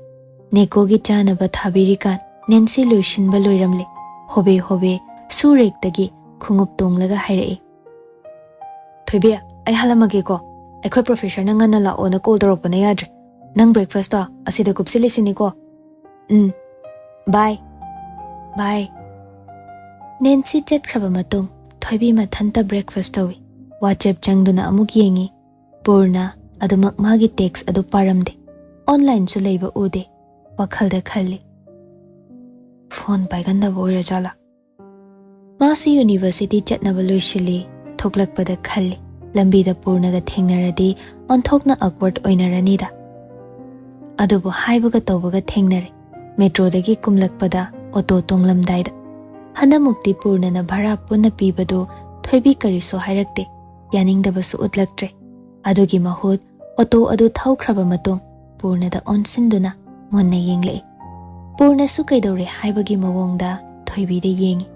ꯅꯦꯀꯣꯒꯤ ꯆꯥꯅꯕ ꯊꯥꯕꯤꯔꯤꯀꯥꯟ ꯅꯦꯟꯁꯤ ꯂꯣꯏꯁꯤꯟꯕ ꯂꯣꯏꯔꯝꯂꯦ꯫ ꯍꯣꯕꯦ ꯍꯣꯕꯦ ꯁꯨ ꯔꯦꯛꯇꯒꯤ ꯈꯣꯡꯎꯞ ꯇꯣꯡꯂꯒ ꯍꯥꯏꯔꯛꯏ꯫ "ꯊꯣꯏꯕꯤ, ꯑꯩ ꯍꯜꯂꯝꯃꯒꯦꯀꯣ꯫ ꯑꯩꯈꯣꯏ ꯄ꯭ꯔꯣꯐꯦꯁꯔꯅ ꯉꯟꯅ ꯂꯥꯛꯑꯣꯅ ꯀꯣꯜ ꯇꯧꯔꯛꯄꯅ ꯌꯥꯗ꯭ꯔꯦ꯫ ꯅꯪ ꯕ꯭ꯔꯦꯛꯐꯥꯁꯇꯣ ꯑꯁꯤꯗ ꯀꯨꯞꯁꯤꯜꯂꯤꯁꯤꯅꯤꯀꯣ꯫ ꯎꯝ, ꯕꯥꯏ, ꯕꯥꯏ꯫" ꯅꯦꯟꯁꯤ ꯆꯠꯈ꯭ꯔꯕ ꯃꯇꯨꯡ ꯊꯣꯏꯕꯤ ꯃꯊꯟꯇ ꯕ꯭ꯔꯦꯛꯐꯥꯁ ꯇꯧꯏ꯫ ꯋꯥꯆꯦꯞ ꯆꯪꯗꯨꯅ ꯑꯃꯨꯛ ꯌꯦꯡꯉꯤ꯫ ꯄꯨꯔꯅ ꯑꯗꯨꯃꯛ ꯃꯥꯒꯤ ꯇꯦꯛꯁ ꯑꯗꯨ ꯄꯥꯔꯝꯗꯦ꯫ ꯑꯣꯟꯂꯥꯏꯟꯁꯨ ꯂꯩꯕ ꯎꯗꯦ꯫ ꯋꯥꯈꯜꯗ ꯈꯜꯂꯤ, "ꯐꯣꯟ ꯄꯥꯏꯒꯟꯗꯕ ꯑꯣꯏꯔꯖꯥꯠꯂꯥ?" ꯃꯥꯁꯨ ꯌꯨꯅꯤꯚꯔꯁꯤꯇꯤ ꯆꯠꯅꯕ ꯂꯣꯏꯁꯤꯜꯂꯤ꯫ ꯊꯣꯛꯂꯛꯄꯗ ꯈꯜꯂꯤ, ꯂꯝꯕꯤꯗ ꯄꯨꯔꯅꯒ ꯊꯦꯡꯅꯔꯗꯤ ꯑꯣꯟꯊꯣꯛꯅ awkward ꯑꯣꯏꯅꯔꯅꯤꯗ꯫ ꯑꯗꯨꯕꯨ ꯍꯥꯏꯕꯒ ꯇꯧꯕꯒ ꯊꯦꯡꯅꯔꯦ꯫ ꯃꯦꯇ꯭ꯔꯣꯗꯒꯤ ꯀꯨꯝꯂꯛꯄꯗ ꯑꯣꯇꯣ ꯇꯣꯡꯂꯝꯗꯥꯏꯗ꯫ ꯍꯟꯗꯛꯃꯨꯛꯇꯤ ꯄꯨꯔꯅꯅ ꯚꯔꯥ ꯄꯨꯟꯅ ꯄꯤꯕꯗꯨ ꯊꯣꯏꯕꯤ ꯀꯔꯤꯁꯨ ꯍꯥꯏꯔꯛꯇꯦ, ꯌꯥꯅꯤꯡꯗꯕꯁꯨ ꯎꯠꯂꯛꯇ꯭ꯔꯦ꯫ ꯑꯗꯨꯒꯤ ꯃꯍꯨꯠ ꯑꯣꯇꯣ ꯑꯗꯨ ꯊꯧꯈ꯭ꯔꯕ ꯃꯇꯨꯡ ꯄꯨꯔꯅꯗ ꯑꯣꯟꯁꯤꯟꯗꯨꯅ ꯃꯨꯟꯅ ꯌꯦꯡꯂꯛꯏ꯫ ꯄꯨꯔꯅꯁꯨ ꯀꯩꯗꯧꯔꯦ ꯍꯥꯏꯕꯒꯤ ꯃꯑꯣꯡꯗ ꯊꯣꯏꯕꯤꯗ ꯌꯦꯡꯉꯤ꯫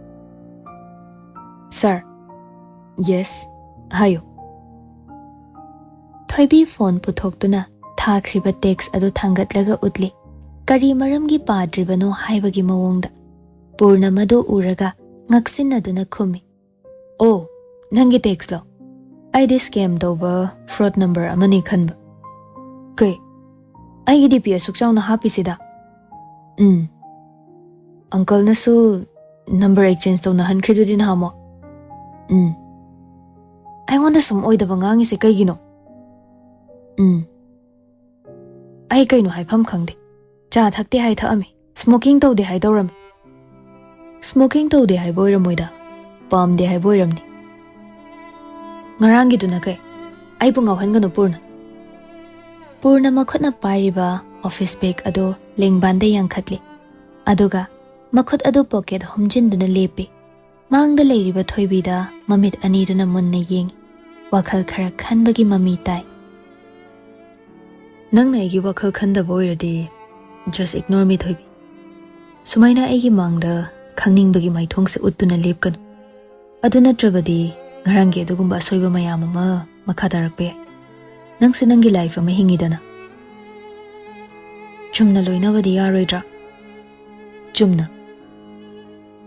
"ꯁꯥꯔ"꯫ "ꯌꯦꯁ, ꯍꯥꯏꯌꯨ"꯫ ꯊꯣꯏꯕꯤ ꯐꯣꯟ ꯄꯨꯊꯣꯛꯇꯨꯅ ꯊꯥꯈ꯭ꯔꯤꯕ ꯇꯦꯛꯁ ꯑꯗꯨ ꯊꯥꯡꯒꯠꯂꯒ ꯎꯠꯂꯤ꯫ ꯀꯔꯤ ꯃꯔꯝꯒꯤ ꯄꯥꯗ꯭ꯔꯤꯕꯅꯣ ꯍꯥꯏꯕꯒꯤ ꯃꯑꯣꯡꯗ꯫ ꯄꯨꯔꯅ ꯃꯗꯨ ꯎꯔꯒ ꯉꯛꯁꯤꯟꯅꯗꯨꯅ ꯈꯨꯝꯃꯤ꯫ "ꯑꯣ, ꯅꯪꯒꯤ ꯇꯦꯛꯁꯂꯣ? ꯑꯩꯗꯤ ꯁ꯭ꯀꯦꯝ ꯇꯧꯕ ꯐ꯭ꯔꯣꯗ ꯅꯝꯕꯔ ꯑꯃꯅꯤ ꯈꯟꯕ꯫ ꯀꯩ? ꯑꯩꯒꯤ ꯗꯤ ꯄꯤ ꯑꯁꯨꯛ ꯆꯥꯎꯅ ꯍꯥꯞꯄꯤꯁꯤꯗ?" "ꯎꯝ꯫ ꯑꯪꯀꯜꯅꯁꯨ ꯅꯝꯕꯔ ꯑꯦꯛꯆꯦꯟꯖ ꯇꯧꯅꯍꯟꯈ꯭ꯔꯤꯗꯨꯗꯤ ꯅꯍꯥꯟꯃꯨꯛ?" "ꯎꯝ꯫ ꯑꯩꯉꯣꯟꯗ ꯁꯨꯝ ꯑꯣꯏꯗꯕ ꯉꯥꯡꯉꯤꯁꯦ ꯀꯩꯒꯤꯅꯣ?" "ꯎꯝ꯫ ꯑꯩ ꯀꯩꯅꯣ ꯍꯥꯏꯐꯝ ꯈꯪꯗꯦ꯫ ꯆꯥ ꯊꯛꯇꯦ ꯍꯥꯏ ꯊꯛꯑꯝꯃꯤ꯫ ꯁ꯭ꯃꯣꯀꯤꯡ ꯇꯧꯗꯦ ꯍꯥꯏ ꯇꯧꯔꯝꯃꯤ꯫ ꯁ꯭ꯃꯣꯀꯤꯡ ꯇꯧꯗꯦ ꯍꯥꯏꯕ ꯑꯣꯏꯔꯝꯃꯣꯏꯗ꯫ ꯄꯥꯝꯗꯦ ꯍꯥꯏꯕ ꯑꯣꯏꯔꯝꯅꯤ꯫ ꯉꯔꯥꯡꯒꯤꯗꯨꯅ ꯀꯩ? ꯑꯩꯕꯨ ꯉꯥꯎꯍꯟꯒꯅꯨ, ꯄꯨꯔꯅ"꯫ ꯄꯨꯔꯅ ꯃꯈꯨꯠꯅ ꯄꯥꯏꯔꯤꯕ ꯑꯣꯐꯤꯁ ꯕꯦꯒ ꯑꯗꯨ ꯂꯦꯡꯕꯥꯟꯗ ꯌꯥꯡꯈꯠꯂꯤ꯫ ꯑꯗꯨꯒ ꯃꯈꯨꯠ ꯑꯗꯨ ꯄꯣꯀꯦꯠ ꯍꯨꯝꯖꯤꯟꯗꯨꯅ ꯂꯦꯞꯄꯤ꯫ ꯃꯥꯡꯗ ꯂꯩꯔꯤꯕ ꯊꯣꯏꯕꯤꯗ ꯃꯃꯤꯠ ꯑꯅꯤꯗꯨꯅ ꯃꯨꯟꯅ ꯌꯦꯡꯉꯤ꯫ ꯋꯥꯈꯜ ꯈꯔ ꯈꯟꯕꯒꯤ ꯃꯃꯤ ꯇꯥꯏ꯫ "ꯅꯪꯅ ꯑꯩꯒꯤ ꯋꯥꯈꯜ ꯈꯟꯗꯕ ꯑꯣꯏꯔꯗꯤ, just ignore me, ꯊꯣꯏꯕꯤ꯫ ꯁꯨꯃꯥꯏꯅ ꯑꯩꯒꯤ ꯃꯥꯡꯗ ꯈꯪꯅꯤꯡꯕꯒꯤ ꯃꯥꯏꯊꯣꯡꯁꯦ ꯎꯠꯇꯨꯅ ꯂꯦꯞꯀꯅꯨ꯫ ꯑꯗꯨ ꯅꯠꯇ꯭ꯔꯕꯗꯤ ꯉꯔꯥꯡꯒꯤ ꯑꯗꯨꯒꯨꯝꯕ ꯑꯁꯣꯏꯕ ꯃꯌꯥꯝ ꯑꯃ ꯃꯈꯥ ꯇꯥꯔꯛꯄ ꯌꯥꯏ꯫ ꯅꯪꯁꯨ ꯅꯪꯒꯤ ꯂꯥꯏꯐ ꯑꯃ ꯍꯤꯡꯉꯤꯗꯅ"꯫ "ꯆꯨꯝꯅ ꯂꯣꯏꯅꯕꯗꯤ ꯌꯥꯔꯣꯏꯗ꯭ꯔꯥ?" "ꯆꯨꯝꯅ꯫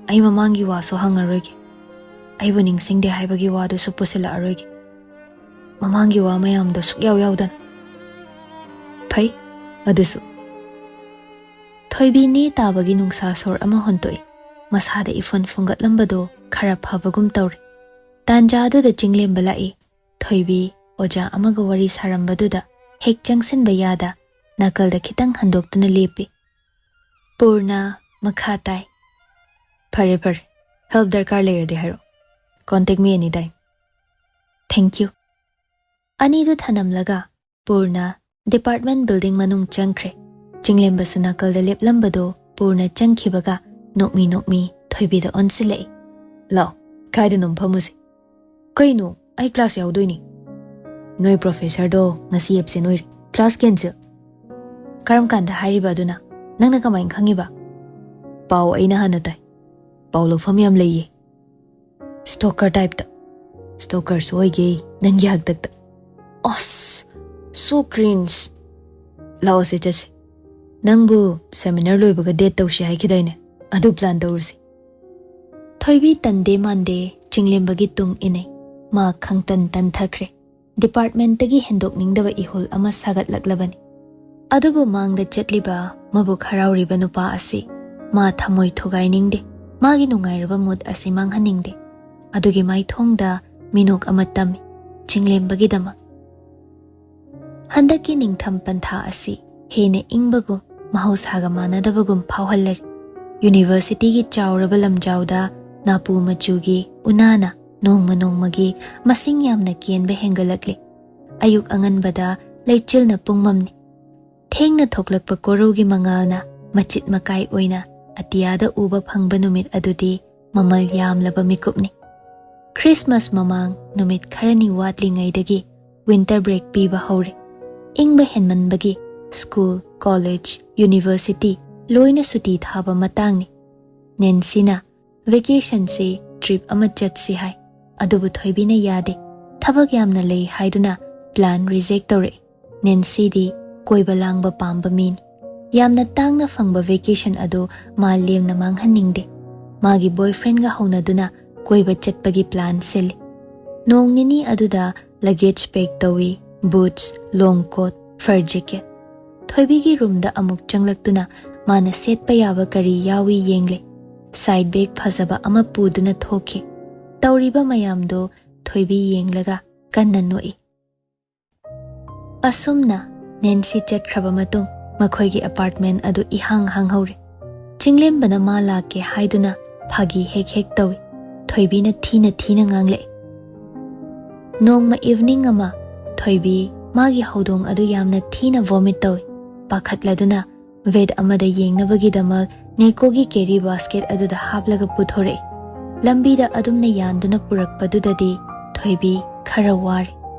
ꯑꯩ ꯃꯃꯥꯡꯒꯤ ꯋꯥꯁꯨ ꯍꯪꯉꯔꯣꯏꯒꯦ꯫ ꯑꯩꯕꯨ ꯅꯤꯡꯁꯤꯡꯗꯦ ꯍꯥꯏꯕꯒꯤ ꯋꯥꯗꯨꯁꯨ ꯄꯨꯁꯤꯜꯂꯛꯑꯔꯣꯏꯒꯦ꯫ ꯃꯃꯥꯡꯒꯤ ꯋꯥ ꯃꯌꯥꯝꯗꯣ ꯁꯨꯛꯌꯥꯎ ꯌꯥꯎꯗꯅ"꯫ "ꯐꯩ, ꯑꯗꯨꯁꯨ"꯫ ꯊꯣꯏꯕꯤ ꯅꯦ ꯇꯥꯕꯒꯤ ꯅꯨꯡꯁꯥ ꯁꯣꯔ ꯑꯃ ꯍꯣꯟꯇꯣꯛꯏ꯫ ꯃꯁꯥꯗ ꯏꯐꯨꯟ ꯐꯨꯡꯒꯠꯂꯝꯕꯗꯣ ꯈꯔ ꯐꯕꯒꯨꯝ ꯇꯧꯔꯦ꯫ ꯇꯥꯟꯖꯥ ꯑꯗꯨꯗ ꯆꯤꯡꯂꯦꯝꯕ ꯂꯥꯛꯏ꯫ ꯊꯣꯏꯕꯤ ꯑꯣꯖꯥ ꯑꯃꯒ ꯋꯥꯔꯤ ꯁꯥꯔꯝꯕꯗꯨꯗ ꯍꯦꯛ ꯆꯪꯁꯤꯟꯕ ꯌꯥꯗ ꯅꯥꯀꯜꯗ ꯈꯤꯇꯪ ꯍꯟꯗꯣꯛꯇꯨꯅ ꯂꯦꯞꯄꯤ꯫ ꯄꯨꯔꯅ ꯃꯈꯥ ꯇꯥꯏ꯫ "ꯐꯔꯦ, ꯐꯔꯦ꯫ ꯍꯦꯜꯞ ꯗꯔꯀꯥꯔ ꯂꯩꯔꯗꯤ ꯍꯥꯏꯔꯛꯑꯣ꯫ Contact me anytime꯫ Thank you"꯫ ꯑꯅꯤꯗꯨ ꯊꯅꯝꯂꯒ ꯄꯨꯔꯅ department building ꯃꯅꯨꯡ ꯆꯪꯈ꯭ꯔꯦ꯫ ꯆꯤꯡꯂꯦꯝꯕꯁꯨ ꯅꯥꯀꯜꯗ ꯂꯦꯞꯂꯝꯕꯗꯨ ꯄꯨꯔꯅ ꯆꯪꯈꯤꯕꯒ ꯅꯣꯛꯃꯤ ꯅꯣꯛꯃꯤ ꯊꯣꯏꯕꯤꯗ ꯑꯣꯟꯁꯤꯜꯂꯛꯏ꯫ "ꯂꯥꯛꯑꯣ, ꯀꯥꯏꯗꯅꯣꯝ ꯐꯝꯃꯨꯁꯤ꯫" "ꯀꯩꯅꯣ, ꯑꯩ class ꯌꯥꯎꯗꯣꯏꯅꯤ꯫" "ꯅꯣꯏ professorꯗꯣ ꯉꯁꯤ absent ꯑꯣꯏꯔꯦ꯫ Class cancel꯫" "ꯀꯔꯝ ꯀꯥꯟꯗ ꯍꯥꯏꯔꯤꯕ ꯑꯗꯨꯅ? ꯅꯪꯅ ꯀꯃꯥꯏꯅ ꯈꯪꯉꯤꯕ?" "ꯄꯥꯎ ꯑꯩꯅ ꯍꯥꯟꯅ ꯇꯥꯏ꯫ ꯄꯥꯎ ꯂꯧꯐꯝ ꯌꯥꯝ ꯂꯩꯌꯦ꯫" "Stalker typeꯇ꯫" "Stalkerꯁꯨ ꯑꯣꯏꯒꯦ, ꯅꯪꯒꯤ ꯍꯥꯛꯇꯛꯇ꯫" "ꯑꯁ, so cringe꯫ ꯂꯥꯛꯑꯣꯁꯦ, ꯆꯠꯁꯦ꯫ ꯅꯪꯕꯨ seminar ꯂꯣꯏꯕꯒ date ꯇꯧꯁꯤ ꯍꯥꯏꯈꯤꯗꯥꯏꯅꯦ? ꯑꯗꯨ plan ꯇꯧꯔꯨꯁꯤ꯫" ꯊꯣꯏꯕꯤ ꯇꯟꯗꯦ ꯃꯥꯟꯗꯦ ꯆꯤꯡꯂꯦꯝꯕꯒꯤ ꯇꯨꯡ ꯏꯟꯅꯩ꯫ ꯃꯥ ꯈꯪꯇꯟ ꯇꯟꯊꯈ꯭ꯔꯦ꯫ Departmentꯇꯒꯤ ꯍꯦꯟꯗꯣꯛꯅꯤꯡꯗꯕ ꯏꯍꯨꯜ ꯑꯃ ꯁꯥꯒꯠꯂꯛꯂꯕꯅꯤ꯫ ꯑꯗꯨꯕꯨ ꯃꯥꯡꯗ ꯆꯠꯂꯤꯕ ꯃꯕꯨꯛ ꯍꯔꯥꯎꯔꯤꯕ ꯅꯨꯄꯥ ꯑꯁꯤ ꯃꯥ ꯊꯃꯣꯏ ꯊꯨꯒꯥꯏꯅꯤꯡꯗꯦ꯫ ꯃꯥꯒꯤ ꯅꯨꯡꯉꯥꯏꯔꯕ mood ꯑꯁꯤ ꯃꯥꯡꯍꯟꯅꯤꯡꯗꯦ꯫ ꯑꯗꯨꯒꯤ ꯃꯥꯏꯊꯣꯡꯗ ꯃꯤꯅꯣꯛ ꯑꯃ ꯇꯝꯃꯤ ꯆꯤꯡꯂꯦꯝꯕꯒꯤꯗꯃꯛ꯫ ꯍꯟꯗꯛꯀꯤ ꯅꯤꯡꯊꯝ ꯄꯟꯊꯥ ꯑꯁꯤ ꯍꯦꯟꯅ ꯏꯪꯕꯒꯨꯝ, ꯃꯍꯧꯁꯥꯒ ꯃꯥꯟꯅꯗꯕꯒꯨꯝ ꯐꯥꯎꯍꯜꯂꯔꯤ꯫ Universityꯒꯤ ꯆꯥꯎꯔꯕ ꯂꯝꯖꯥꯎꯗ ꯅꯥꯄꯨ ꯃꯆꯨꯒꯤ ꯎꯅꯥꯅ ꯅꯣꯡꯃ ꯅꯣꯡꯃꯒꯤ ꯃꯁꯤꯡ ꯌꯥꯝꯅ ꯀꯦꯟꯕ ꯍꯦꯟꯒꯠꯂꯛꯂꯤ꯫ ꯑꯌꯨꯛ ꯑꯉꯟꯕꯗ ꯂꯩꯆꯤꯜꯅ ꯄꯨꯡꯃꯝꯅꯤ꯫ ꯊꯦꯡꯅ ꯊꯣꯛꯂꯛꯄ ꯀꯣꯔꯧꯒꯤ ꯃꯉꯥꯜꯅ ꯃꯆꯤꯠ ꯃꯀꯥꯏ ꯑꯣꯏꯅ ꯑꯇꯤꯌꯥꯗ ꯎꯕ ꯐꯪꯕ ꯅꯨꯃꯤꯠ ꯑꯗꯨꯗꯤ ꯃꯃꯜ ꯌꯥꯝꯂꯕ ꯃꯤꯀꯨꯞꯅꯤ꯫ Christmas ꯃꯃꯥꯡ ꯅꯨꯃꯤꯠ ꯈꯔꯅꯤ ꯋꯥꯠꯂꯤꯉꯩꯗꯒꯤ winter break ꯄꯤꯕ ꯍꯧꯔꯦ꯫ ꯏꯪꯕ ꯍꯦꯟꯃꯟꯕꯒꯤ school, college, university ꯂꯣꯏꯅ ꯁꯨꯇꯤ ꯊꯥꯕ ꯃꯇꯥꯡꯅꯤ꯫ ꯅꯦꯟꯁꯤꯅ vacationꯁꯤ trip ꯑꯃ ꯆꯠꯁꯤ ꯍꯥꯏ, ꯑꯗꯨꯕꯨ ꯊꯣꯏꯕꯤꯅ ꯌꯥꯗꯦ꯫ ꯊꯕꯛ ꯌꯥꯝꯅ ꯂꯩ ꯍꯥꯏꯗꯨꯅ plan reject ꯇꯧꯔꯛꯏ꯫ ꯅꯦꯟꯁꯤꯗꯤ ꯀꯣꯏꯕ ꯂꯥꯡꯕ ꯄꯥꯝꯕ ꯃꯤꯅꯤ꯫ ꯌꯥꯝꯅ ꯇꯥꯡꯅ ꯐꯪꯕ vacation ꯑꯗꯨ ꯃꯥ ꯂꯦꯝꯅ ꯃꯥꯡꯍꯟꯅꯤꯡꯗꯦ꯫ ꯃꯥꯒꯤ boyfriendꯒ ꯍꯧꯅꯗꯨꯅ ꯀꯣꯏꯕ ꯆꯠꯄꯒꯤ plan ꯁꯤꯜꯂꯤ꯫ ꯅꯣꯡ ꯅꯤꯅꯤ ꯑꯗꯨꯗ luggage pack ꯇꯧꯏ, boots, long coat, fur jacket꯫ ꯊꯣꯏꯕꯤꯒꯤ roomꯗ ꯑꯃꯨꯛ ꯆꯪꯂꯛꯇꯨꯅ ꯃꯥꯅ ꯁꯦꯠꯄ ꯌꯥꯕ ꯀꯔꯤ ꯌꯥꯎꯏ ꯌꯦꯡꯂꯦ꯫ Side bag ꯐꯖꯕ ꯑꯃ ꯄꯨꯗꯨꯅ ꯊꯣꯛꯈꯤ꯫ ꯇꯧꯔꯤꯕ ꯃꯌꯥꯝꯗꯨ ꯊꯣꯏꯕꯤ ꯌꯦꯡꯂꯒ ꯀꯟꯅ ꯅꯣꯛꯏ꯫ ꯑꯁꯨꯝꯅ ꯅꯦꯟꯁꯤ ꯆꯠꯈ꯭ꯔꯕ ꯃꯇꯨꯡ ꯃꯈꯣꯏꯒꯤ apartment ꯑꯗꯨ ꯏꯍꯥꯡ ꯍꯥꯡꯍꯧꯔꯦ꯫ ꯆꯤꯡꯂꯦꯝꯕꯅ ꯃꯥ ꯂꯥꯛꯀꯦ ꯍꯥꯏꯗꯨꯅ ꯐꯥꯒꯤ ꯍꯦꯛ ꯍꯦꯛ ꯇꯧꯏ꯫ ꯊꯣꯏꯕꯤꯅ ꯊꯤꯅ ꯊꯤꯅ ꯉꯥꯡꯂꯛꯏ꯫ ꯅꯣꯡꯃ evening ꯑꯃ ꯊꯣꯏꯕꯤ ꯃꯥꯒꯤ ꯍꯧꯗꯣꯡ ꯑꯗꯨ ꯌꯥꯝꯅ ꯊꯤꯅ ꯚꯣꯃꯤꯠ ꯇꯧꯏ꯫ ꯄꯥꯈꯠꯂꯗꯨꯅ ꯚꯦꯠ ꯑꯃꯗ ꯌꯦꯡꯅꯕꯒꯤꯗꯃꯛ ꯅꯦꯀꯣꯒꯤ ꯀꯦꯔꯤ ꯕꯥꯁꯀꯦꯠ ꯑꯗꯨꯗ ꯍꯥꯞꯂꯒ ꯄꯨꯊꯣꯔꯛꯏ꯫ ꯂꯝꯕꯤꯗ ꯑꯗꯨꯝꯅ ꯌꯥꯟꯗꯨꯅ ꯄꯨꯔꯛꯄꯗꯨꯗꯗꯤ ꯊꯣꯏꯕꯤ ꯈꯔ ꯋꯥꯔꯦ꯫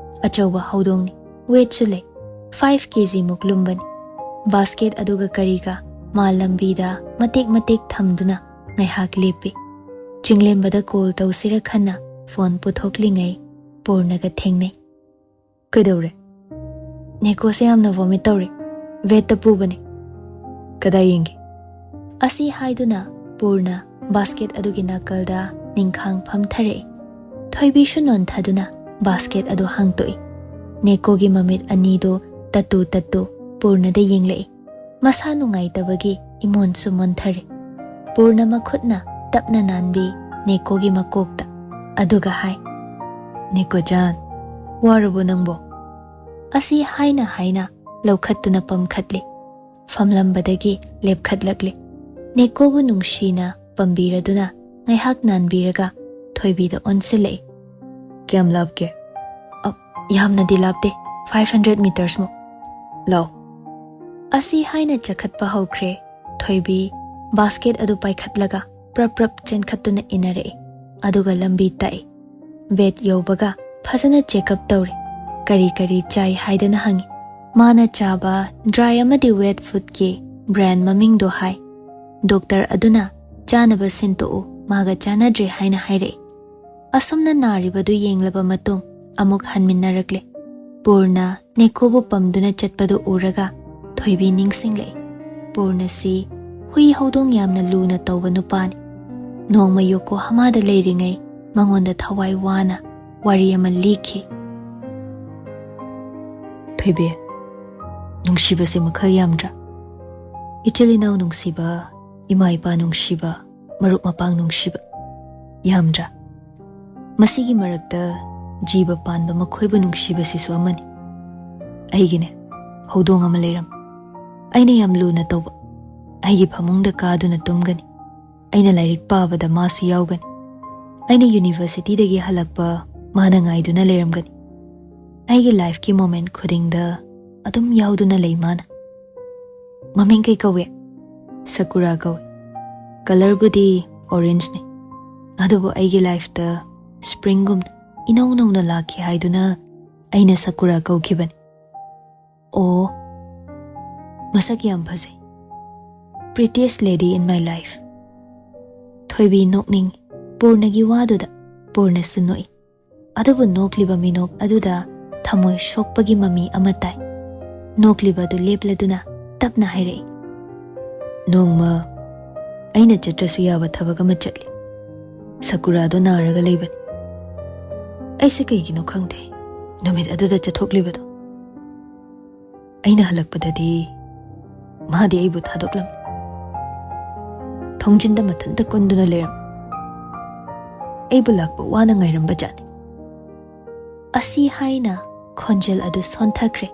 ꯑꯆꯧꯕ ꯍꯧꯗꯣꯡꯅꯤ, ꯋꯦꯠꯁꯨ ꯂꯩ, ꯐꯥꯏꯚ ꯀꯦ ꯖꯤ ꯃꯨꯛ ꯂꯨꯝꯕꯅꯤ꯫ ꯕꯥꯁꯀꯦꯠ ꯑꯗꯨꯒ ꯀꯔꯤꯒ ꯃꯥ ꯂꯝꯕꯤꯗ ꯃꯇꯦꯛ ꯃꯇꯦꯛ ꯊꯝꯗꯨꯅ ꯉꯥꯏꯍꯥꯛ ꯂꯦꯞꯄꯤ꯫ ꯆꯤꯡꯂꯦꯝꯕꯗ ꯀꯣꯜ ꯇꯧꯁꯤꯔ ꯈꯟꯅ ꯐꯣꯟ ꯄꯨꯊꯣꯛꯂꯤꯉꯩ ꯄꯨꯔꯅꯒ ꯊꯦꯡꯅꯩ꯫ "ꯀꯩꯗꯧꯔꯦ?" "ꯅꯦꯀꯣꯁꯦ ꯌꯥꯝꯅ ꯚꯣꯃꯤꯠ ꯇꯧꯔꯦ, ꯚꯦꯠꯇ ꯄꯨꯕꯅꯦ꯫ ꯀꯗꯥꯏ ꯌꯦꯡꯒꯦ?" ꯑꯁꯤ ꯍꯥꯏꯗꯨꯅ ꯄꯨꯔꯅ ꯕꯥꯁꯀꯦꯠ ꯑꯗꯨꯒꯤ ꯅꯥꯀꯜꯗ ꯅꯤꯡꯈꯥꯡ ꯐꯝꯊꯔꯛꯏ꯫ ꯊꯣꯏꯕꯤꯁꯨ ꯅꯣꯟꯊꯗꯨꯅ ꯕꯥꯁꯀꯦꯠ ꯑꯗꯨ ꯍꯥꯡꯇꯣꯛꯏ꯫ ꯅꯦꯀꯣꯒꯤ ꯃꯃꯤꯠ ꯑꯅꯤꯗꯨ ꯇꯠꯇꯨ ꯇꯠꯇꯨ ꯄꯨꯔꯅꯗ ꯌꯦꯡꯂꯛꯏ꯫ ꯃꯁꯥ ꯅꯨꯡꯉꯥꯏꯇꯕꯒꯤ ꯏꯃꯣꯟꯁꯨ ꯃꯣꯟꯊꯔꯦ꯫ ꯄꯨꯔꯅ ꯃꯈꯨꯠꯅ ꯇꯞꯅ ꯅꯥꯟꯕꯤ ꯅꯦꯀꯣꯒꯤ ꯃꯀꯣꯛꯇ, ꯑꯗꯨꯒ ꯍꯥꯏ, "ꯅꯦꯀꯣꯖꯥꯟ, ꯋꯥꯔꯕꯣ ꯅꯪꯕꯣ?" ꯑꯁꯤ ꯍꯥꯏꯅ ꯍꯥꯏꯅ ꯂꯧꯈꯠꯇꯨꯅ ꯄꯝꯈꯠꯂꯤ꯫ ꯐꯝꯂꯝꯕꯗꯒꯤ ꯂꯦꯞꯈꯠꯂꯛꯂꯤ꯫ ꯅꯦꯀꯣꯕꯨ ꯅꯨꯡꯁꯤꯅ ꯄꯝꯕꯤꯔꯗꯨꯅ ꯉꯥꯏꯍꯥꯛ ꯅꯥꯟꯕꯤꯔꯒ ꯊꯣꯏꯕꯤꯗ ꯑꯣꯟꯁꯤꯜꯂꯛꯏ꯫ "ꯀꯌꯥꯝ ꯂꯥꯞꯀꯦ?" "ꯑ, ꯌꯥꯝꯅꯗꯤ ꯂꯥꯞꯇꯦ, ꯐꯥꯏꯚ ꯍꯟꯗ꯭ꯔꯦꯠ ꯃꯤꯇꯔꯁꯃꯨꯛ꯫ ꯂꯥꯛꯑꯣ꯫" ꯑꯁꯤ ꯍꯥꯏꯅ ꯆꯈꯠꯄ ꯍꯧꯈ꯭ꯔꯦ꯫ ꯊꯣꯏꯕꯤ ꯕꯥꯁꯀꯦꯠ ꯑꯗꯨ ꯄꯥꯏꯈꯠꯂꯒ ꯄ꯭ꯔꯞ ꯄ꯭ꯔꯞ ꯆꯦꯟꯈꯠꯇꯨꯅ ꯏꯟꯅꯔꯛꯏ, ꯑꯗꯨꯒ ꯂꯝꯕꯤ ꯇꯥꯛꯏ꯫ ꯕꯦꯠ ꯌꯧꯕꯒ ꯐꯖꯅ ꯆꯦꯛꯑꯞ ꯇꯧꯔꯦ꯫ ꯀꯔꯤ ꯀꯔꯤ ꯆꯥꯏ ꯍꯥꯏꯗꯅ ꯍꯪꯉꯤ꯫ ꯃꯥꯅ ꯆꯥꯕ ꯗ꯭ꯔꯥꯏ ꯑꯃꯗꯤ ꯋꯦꯠ ꯐꯨꯗꯀꯤ ꯕ꯭ꯔꯥꯟ ꯃꯃꯤꯡꯗꯣ ꯍꯥꯏ꯫ ꯗꯣꯛꯇꯔ ꯑꯗꯨꯅ ꯆꯥꯅꯕ ꯁꯤꯟꯇꯣꯛꯎ, ꯃꯥꯒ ꯆꯥꯅꯗ꯭ꯔꯦ ꯍꯥꯏꯅ ꯍꯥꯏꯔꯛꯏ꯫ ꯑꯁꯨꯝꯅ ꯅꯥꯔꯤꯕꯗꯨ ꯌꯦꯡꯂꯕ ꯃꯇꯨꯡ ꯑꯃꯨꯛ ꯍꯟꯃꯤꯟꯅꯔꯛꯂꯦ꯫ ꯄꯨꯔꯅ ꯅꯦꯀꯣꯕꯨ ꯄꯝꯗꯨꯅ ꯆꯠꯄꯗꯨ ꯎꯔꯒ ꯊꯣꯏꯕꯤ ꯅꯤꯡꯁꯤꯡꯂꯛꯏ꯫ ꯄꯨꯔꯅꯁꯤ ꯍꯨꯏ ꯍꯧꯗꯣꯡ ꯌꯥꯝꯅ ꯂꯨꯅ ꯇꯧꯕ ꯅꯨꯄꯥꯅꯤ꯫ ꯅꯣꯡꯃ ꯌꯣꯀꯣꯍꯥꯃꯥꯗ ꯂꯩꯔꯤꯉꯩ ꯃꯉꯣꯟꯗ ꯊꯋꯥꯏ ꯋꯥꯅ ꯋꯥꯔꯤ ꯑꯃ ꯂꯤꯈꯤ꯫ ꯊꯣꯏꯕꯤ, ꯅꯨꯡꯁꯤꯕꯁꯦ ꯃꯈꯜ ꯌꯥꯝꯗ꯭ꯔꯥ? ꯏꯆꯤꯜ ꯏꯅꯥꯎ ꯅꯨꯡꯁꯤꯕ, ꯏꯃꯥ ꯏꯄꯥ ꯅꯨꯡꯁꯤꯕ, ꯃꯔꯨꯞ ꯃꯄꯥꯡ ꯅꯨꯡꯁꯤꯕ, ꯌꯥꯝꯗ꯭ꯔꯥ? ꯃꯁꯤꯒꯤ ꯃꯔꯛꯇ ꯖꯤꯕ ꯄꯥꯟꯕ ꯃꯈꯣꯏꯕꯨ ꯅꯨꯡꯁꯤꯕꯁꯤꯁꯨ ꯑꯃꯅꯤ꯫ ꯑꯩꯒꯤꯅꯦ, ꯍꯧꯗꯣꯡ ꯑꯃ ꯂꯩꯔꯝ꯫ ꯑꯩꯅ ꯌꯥꯝ ꯂꯨꯅ ꯇꯧꯕ꯫ ꯑꯩꯒꯤ ꯐꯃꯨꯡꯗ ꯀꯥꯗꯨꯅ ꯇꯨꯝꯒꯅꯤ꯫ ꯑꯩꯅ ꯂꯥꯏꯔꯤꯛ ꯄꯥꯕꯗ ꯃꯥꯁꯨ ꯌꯥꯎꯒꯅꯤ꯫ ꯑꯩꯅ ꯌꯨꯅꯤꯚꯔꯁꯤꯇꯤꯗꯒꯤ ꯍꯜꯂꯛꯄ ꯃꯥꯅ ꯉꯥꯏꯗꯨꯅ ꯂꯩꯔꯝꯒꯅꯤ꯫ ꯑꯩꯒꯤ ꯂꯥꯏꯐꯀꯤ ꯃꯣꯃꯦꯟ ꯈꯨꯗꯤꯡꯗ ꯑꯗꯨꯝ ꯌꯥꯎꯗꯨꯅ ꯂꯩ ꯃꯥꯅ꯫ ꯃꯃꯤꯡ ꯀꯩ ꯀꯧꯏ? ꯁꯀꯨꯔꯥ ꯀꯧꯏ꯫ ꯀꯂꯔꯕꯨꯗꯤ ꯑꯣꯔꯦꯟꯖꯅꯤ꯫ ꯑꯗꯨꯕꯨ ꯑꯩꯒꯤ ꯂꯥꯏꯐꯇ ꯁ꯭ꯄ꯭ꯔꯤꯡꯒꯨꯝꯅ ꯏꯅꯧ ꯅꯧꯅ ꯂꯥꯛꯈꯤ ꯍꯥꯏꯗꯨꯅ ꯑꯩꯅ ꯁꯀꯨꯔꯥ ꯀꯧꯈꯤꯕꯅꯤ꯫ ꯑꯣ, ꯃꯁꯛ ꯌꯥꯝ ꯐꯖꯩ꯫ Prettiest lady in my life꯫ ꯊꯣꯏꯕꯤ ꯅꯣꯛꯅꯤꯡꯏ꯫ ꯄꯨꯔꯅꯒꯤ ꯋꯥꯗꯨꯗ ꯄꯨꯔꯅꯁꯨ ꯅꯣꯛꯏ꯫ ꯑꯗꯨꯕꯨ ꯅꯣꯛꯂꯤꯕ ꯃꯤꯅꯣꯛ ꯑꯗꯨꯗ ꯊꯃꯣꯏ ꯁꯣꯛꯄꯒꯤ ꯃꯃꯤ ꯑꯃ ꯇꯥꯏ꯫ ꯅꯣꯛꯂꯤꯕ ꯑꯗꯨ ꯂꯦꯞꯂꯗꯨꯅ ꯇꯞꯅ ꯍꯥꯏꯔꯛꯏ, "ꯅꯣꯡꯃ ꯑꯩꯅ ꯆꯠꯇ꯭ꯔꯁꯨ ꯌꯥꯕ ꯊꯕꯛ ꯑꯃ ꯆꯠꯂꯤ꯫ ꯁꯀꯨꯔꯥꯗꯣ ꯅꯥꯔꯒ ꯂꯩꯕꯅꯤ꯫ ꯑꯩꯁꯦ ꯀꯩꯒꯤꯅꯣ ꯈꯪꯗꯦ ꯅꯨꯃꯤꯠ ꯑꯗꯨꯗ ꯆꯠꯊꯣꯛꯂꯤꯕꯗꯣ꯫ ꯑꯩꯅ ꯍꯜꯂꯛꯄꯗꯗꯤ ꯃꯥꯗꯤ ꯑꯩꯕꯨ ꯊꯥꯗꯣꯛꯂꯝꯃꯤ꯫ ꯊꯣꯡꯖꯤꯟꯗ ꯃꯊꯟꯇ ꯀꯨꯟꯗꯨꯅ ꯂꯩꯔꯝꯃꯤ꯫ ꯑꯩꯕꯨ ꯂꯥꯛꯄ ꯋꯥꯅ ꯉꯥꯏꯔꯝꯕ ꯖꯥꯠꯅꯤ꯫" ꯑꯁꯤ ꯍꯥꯏꯅ ꯈꯣꯟꯖꯦꯜ ꯑꯗꯨ ꯁꯣꯟꯊꯈ꯭ꯔꯦ꯫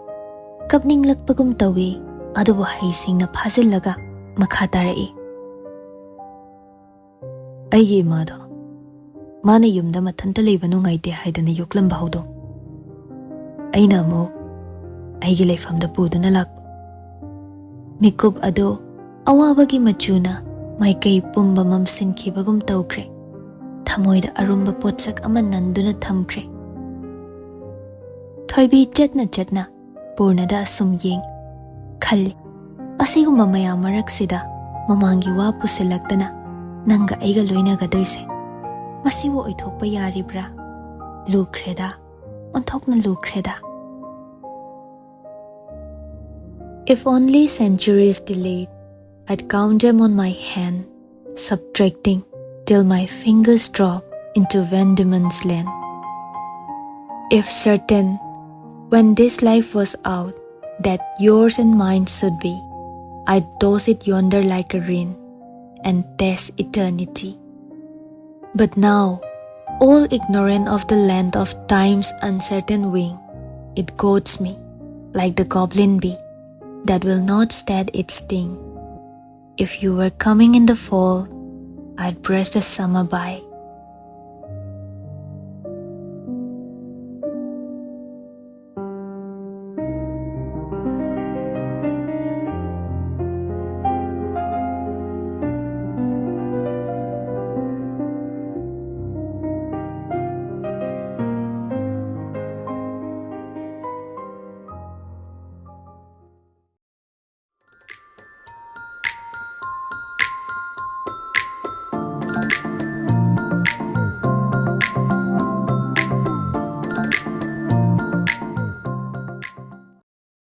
ꯀꯞꯅꯤꯡꯂꯛꯄꯒꯨꯝ ꯇꯧꯏ, ꯑꯗꯨꯕꯨ ꯍꯩꯁꯤꯡꯅ ꯐꯥꯖꯤꯜꯂꯒ ꯃꯈꯥ ꯇꯥꯔꯛꯏ, "ꯑꯩꯒꯤ ꯏꯃꯥꯗꯣ ꯃꯥꯅ ꯌꯨꯝꯗ ꯃꯊꯟꯇ ꯂꯩꯕ ꯅꯨꯡꯉꯥꯏꯇꯦ ꯍꯥꯏꯗꯅ ꯌꯣꯛꯂꯝꯕ ꯍꯧꯗꯣꯡ ꯑꯩꯅ ꯑꯃꯨꯛ ꯑꯩꯒꯤ ꯂꯩꯐꯝꯗ ꯄꯨꯗꯨꯅ ꯂꯥꯛꯄ꯫ ꯃꯤꯀꯨꯞ ꯑꯗꯨ ꯑꯋꯥꯕꯒꯤ ꯃꯆꯨꯅ ꯃꯥꯏꯀꯩ ꯄꯨꯝꯕ ꯃꯝꯁꯤꯟꯈꯤꯕꯒꯨꯝ ꯇꯧꯈ꯭ꯔꯦ꯫ ꯊꯃꯣꯏꯗ ꯑꯔꯨꯝꯕ ꯄꯣꯠꯁꯛ ꯑꯃ ꯅꯟꯗꯨꯅ ꯊꯝꯈ꯭ꯔꯦ꯫" ꯊꯣꯏꯕꯤ ꯆꯠꯅ ꯆꯠꯅ ꯄꯨꯔꯅꯗ ꯑꯁꯨꯝ ꯌꯦꯡ ꯈꯜꯂꯤ, "ꯑꯁꯤꯒꯨꯝꯕ ꯃꯌꯥꯝ ꯃꯔꯛꯁꯤꯗ ꯃꯃꯥꯡꯒꯤ ꯋꯥ ꯄꯨꯁꯤꯜꯂꯛꯇꯅ ꯅꯪꯒ ꯑꯩꯒ ꯂꯣꯏꯅꯒꯗꯣꯏꯁꯦ, ꯃꯁꯤꯕꯨ ꯑꯣꯏꯊꯣꯛꯄ ꯌꯥꯔꯤꯕ꯭ꯔꯥ? ꯂꯨꯈ꯭ꯔꯦꯗ, ꯑꯣꯟꯊꯣꯛꯅ ꯂꯨꯈ꯭ꯔꯦꯗ꯫ If only centuries delayed, I'd count them on my hand, subtracting till my fingers drop into Van Diemen's land. If certain, when this life was out, that yours and mine should be, I'd toss it yonder like a ring and test eternity. But now, all ignorant of the length of time's uncertain wing, it goads me, like the goblin bee, that will not shed its sting. If you were coming in the fall, I'd brush the summer by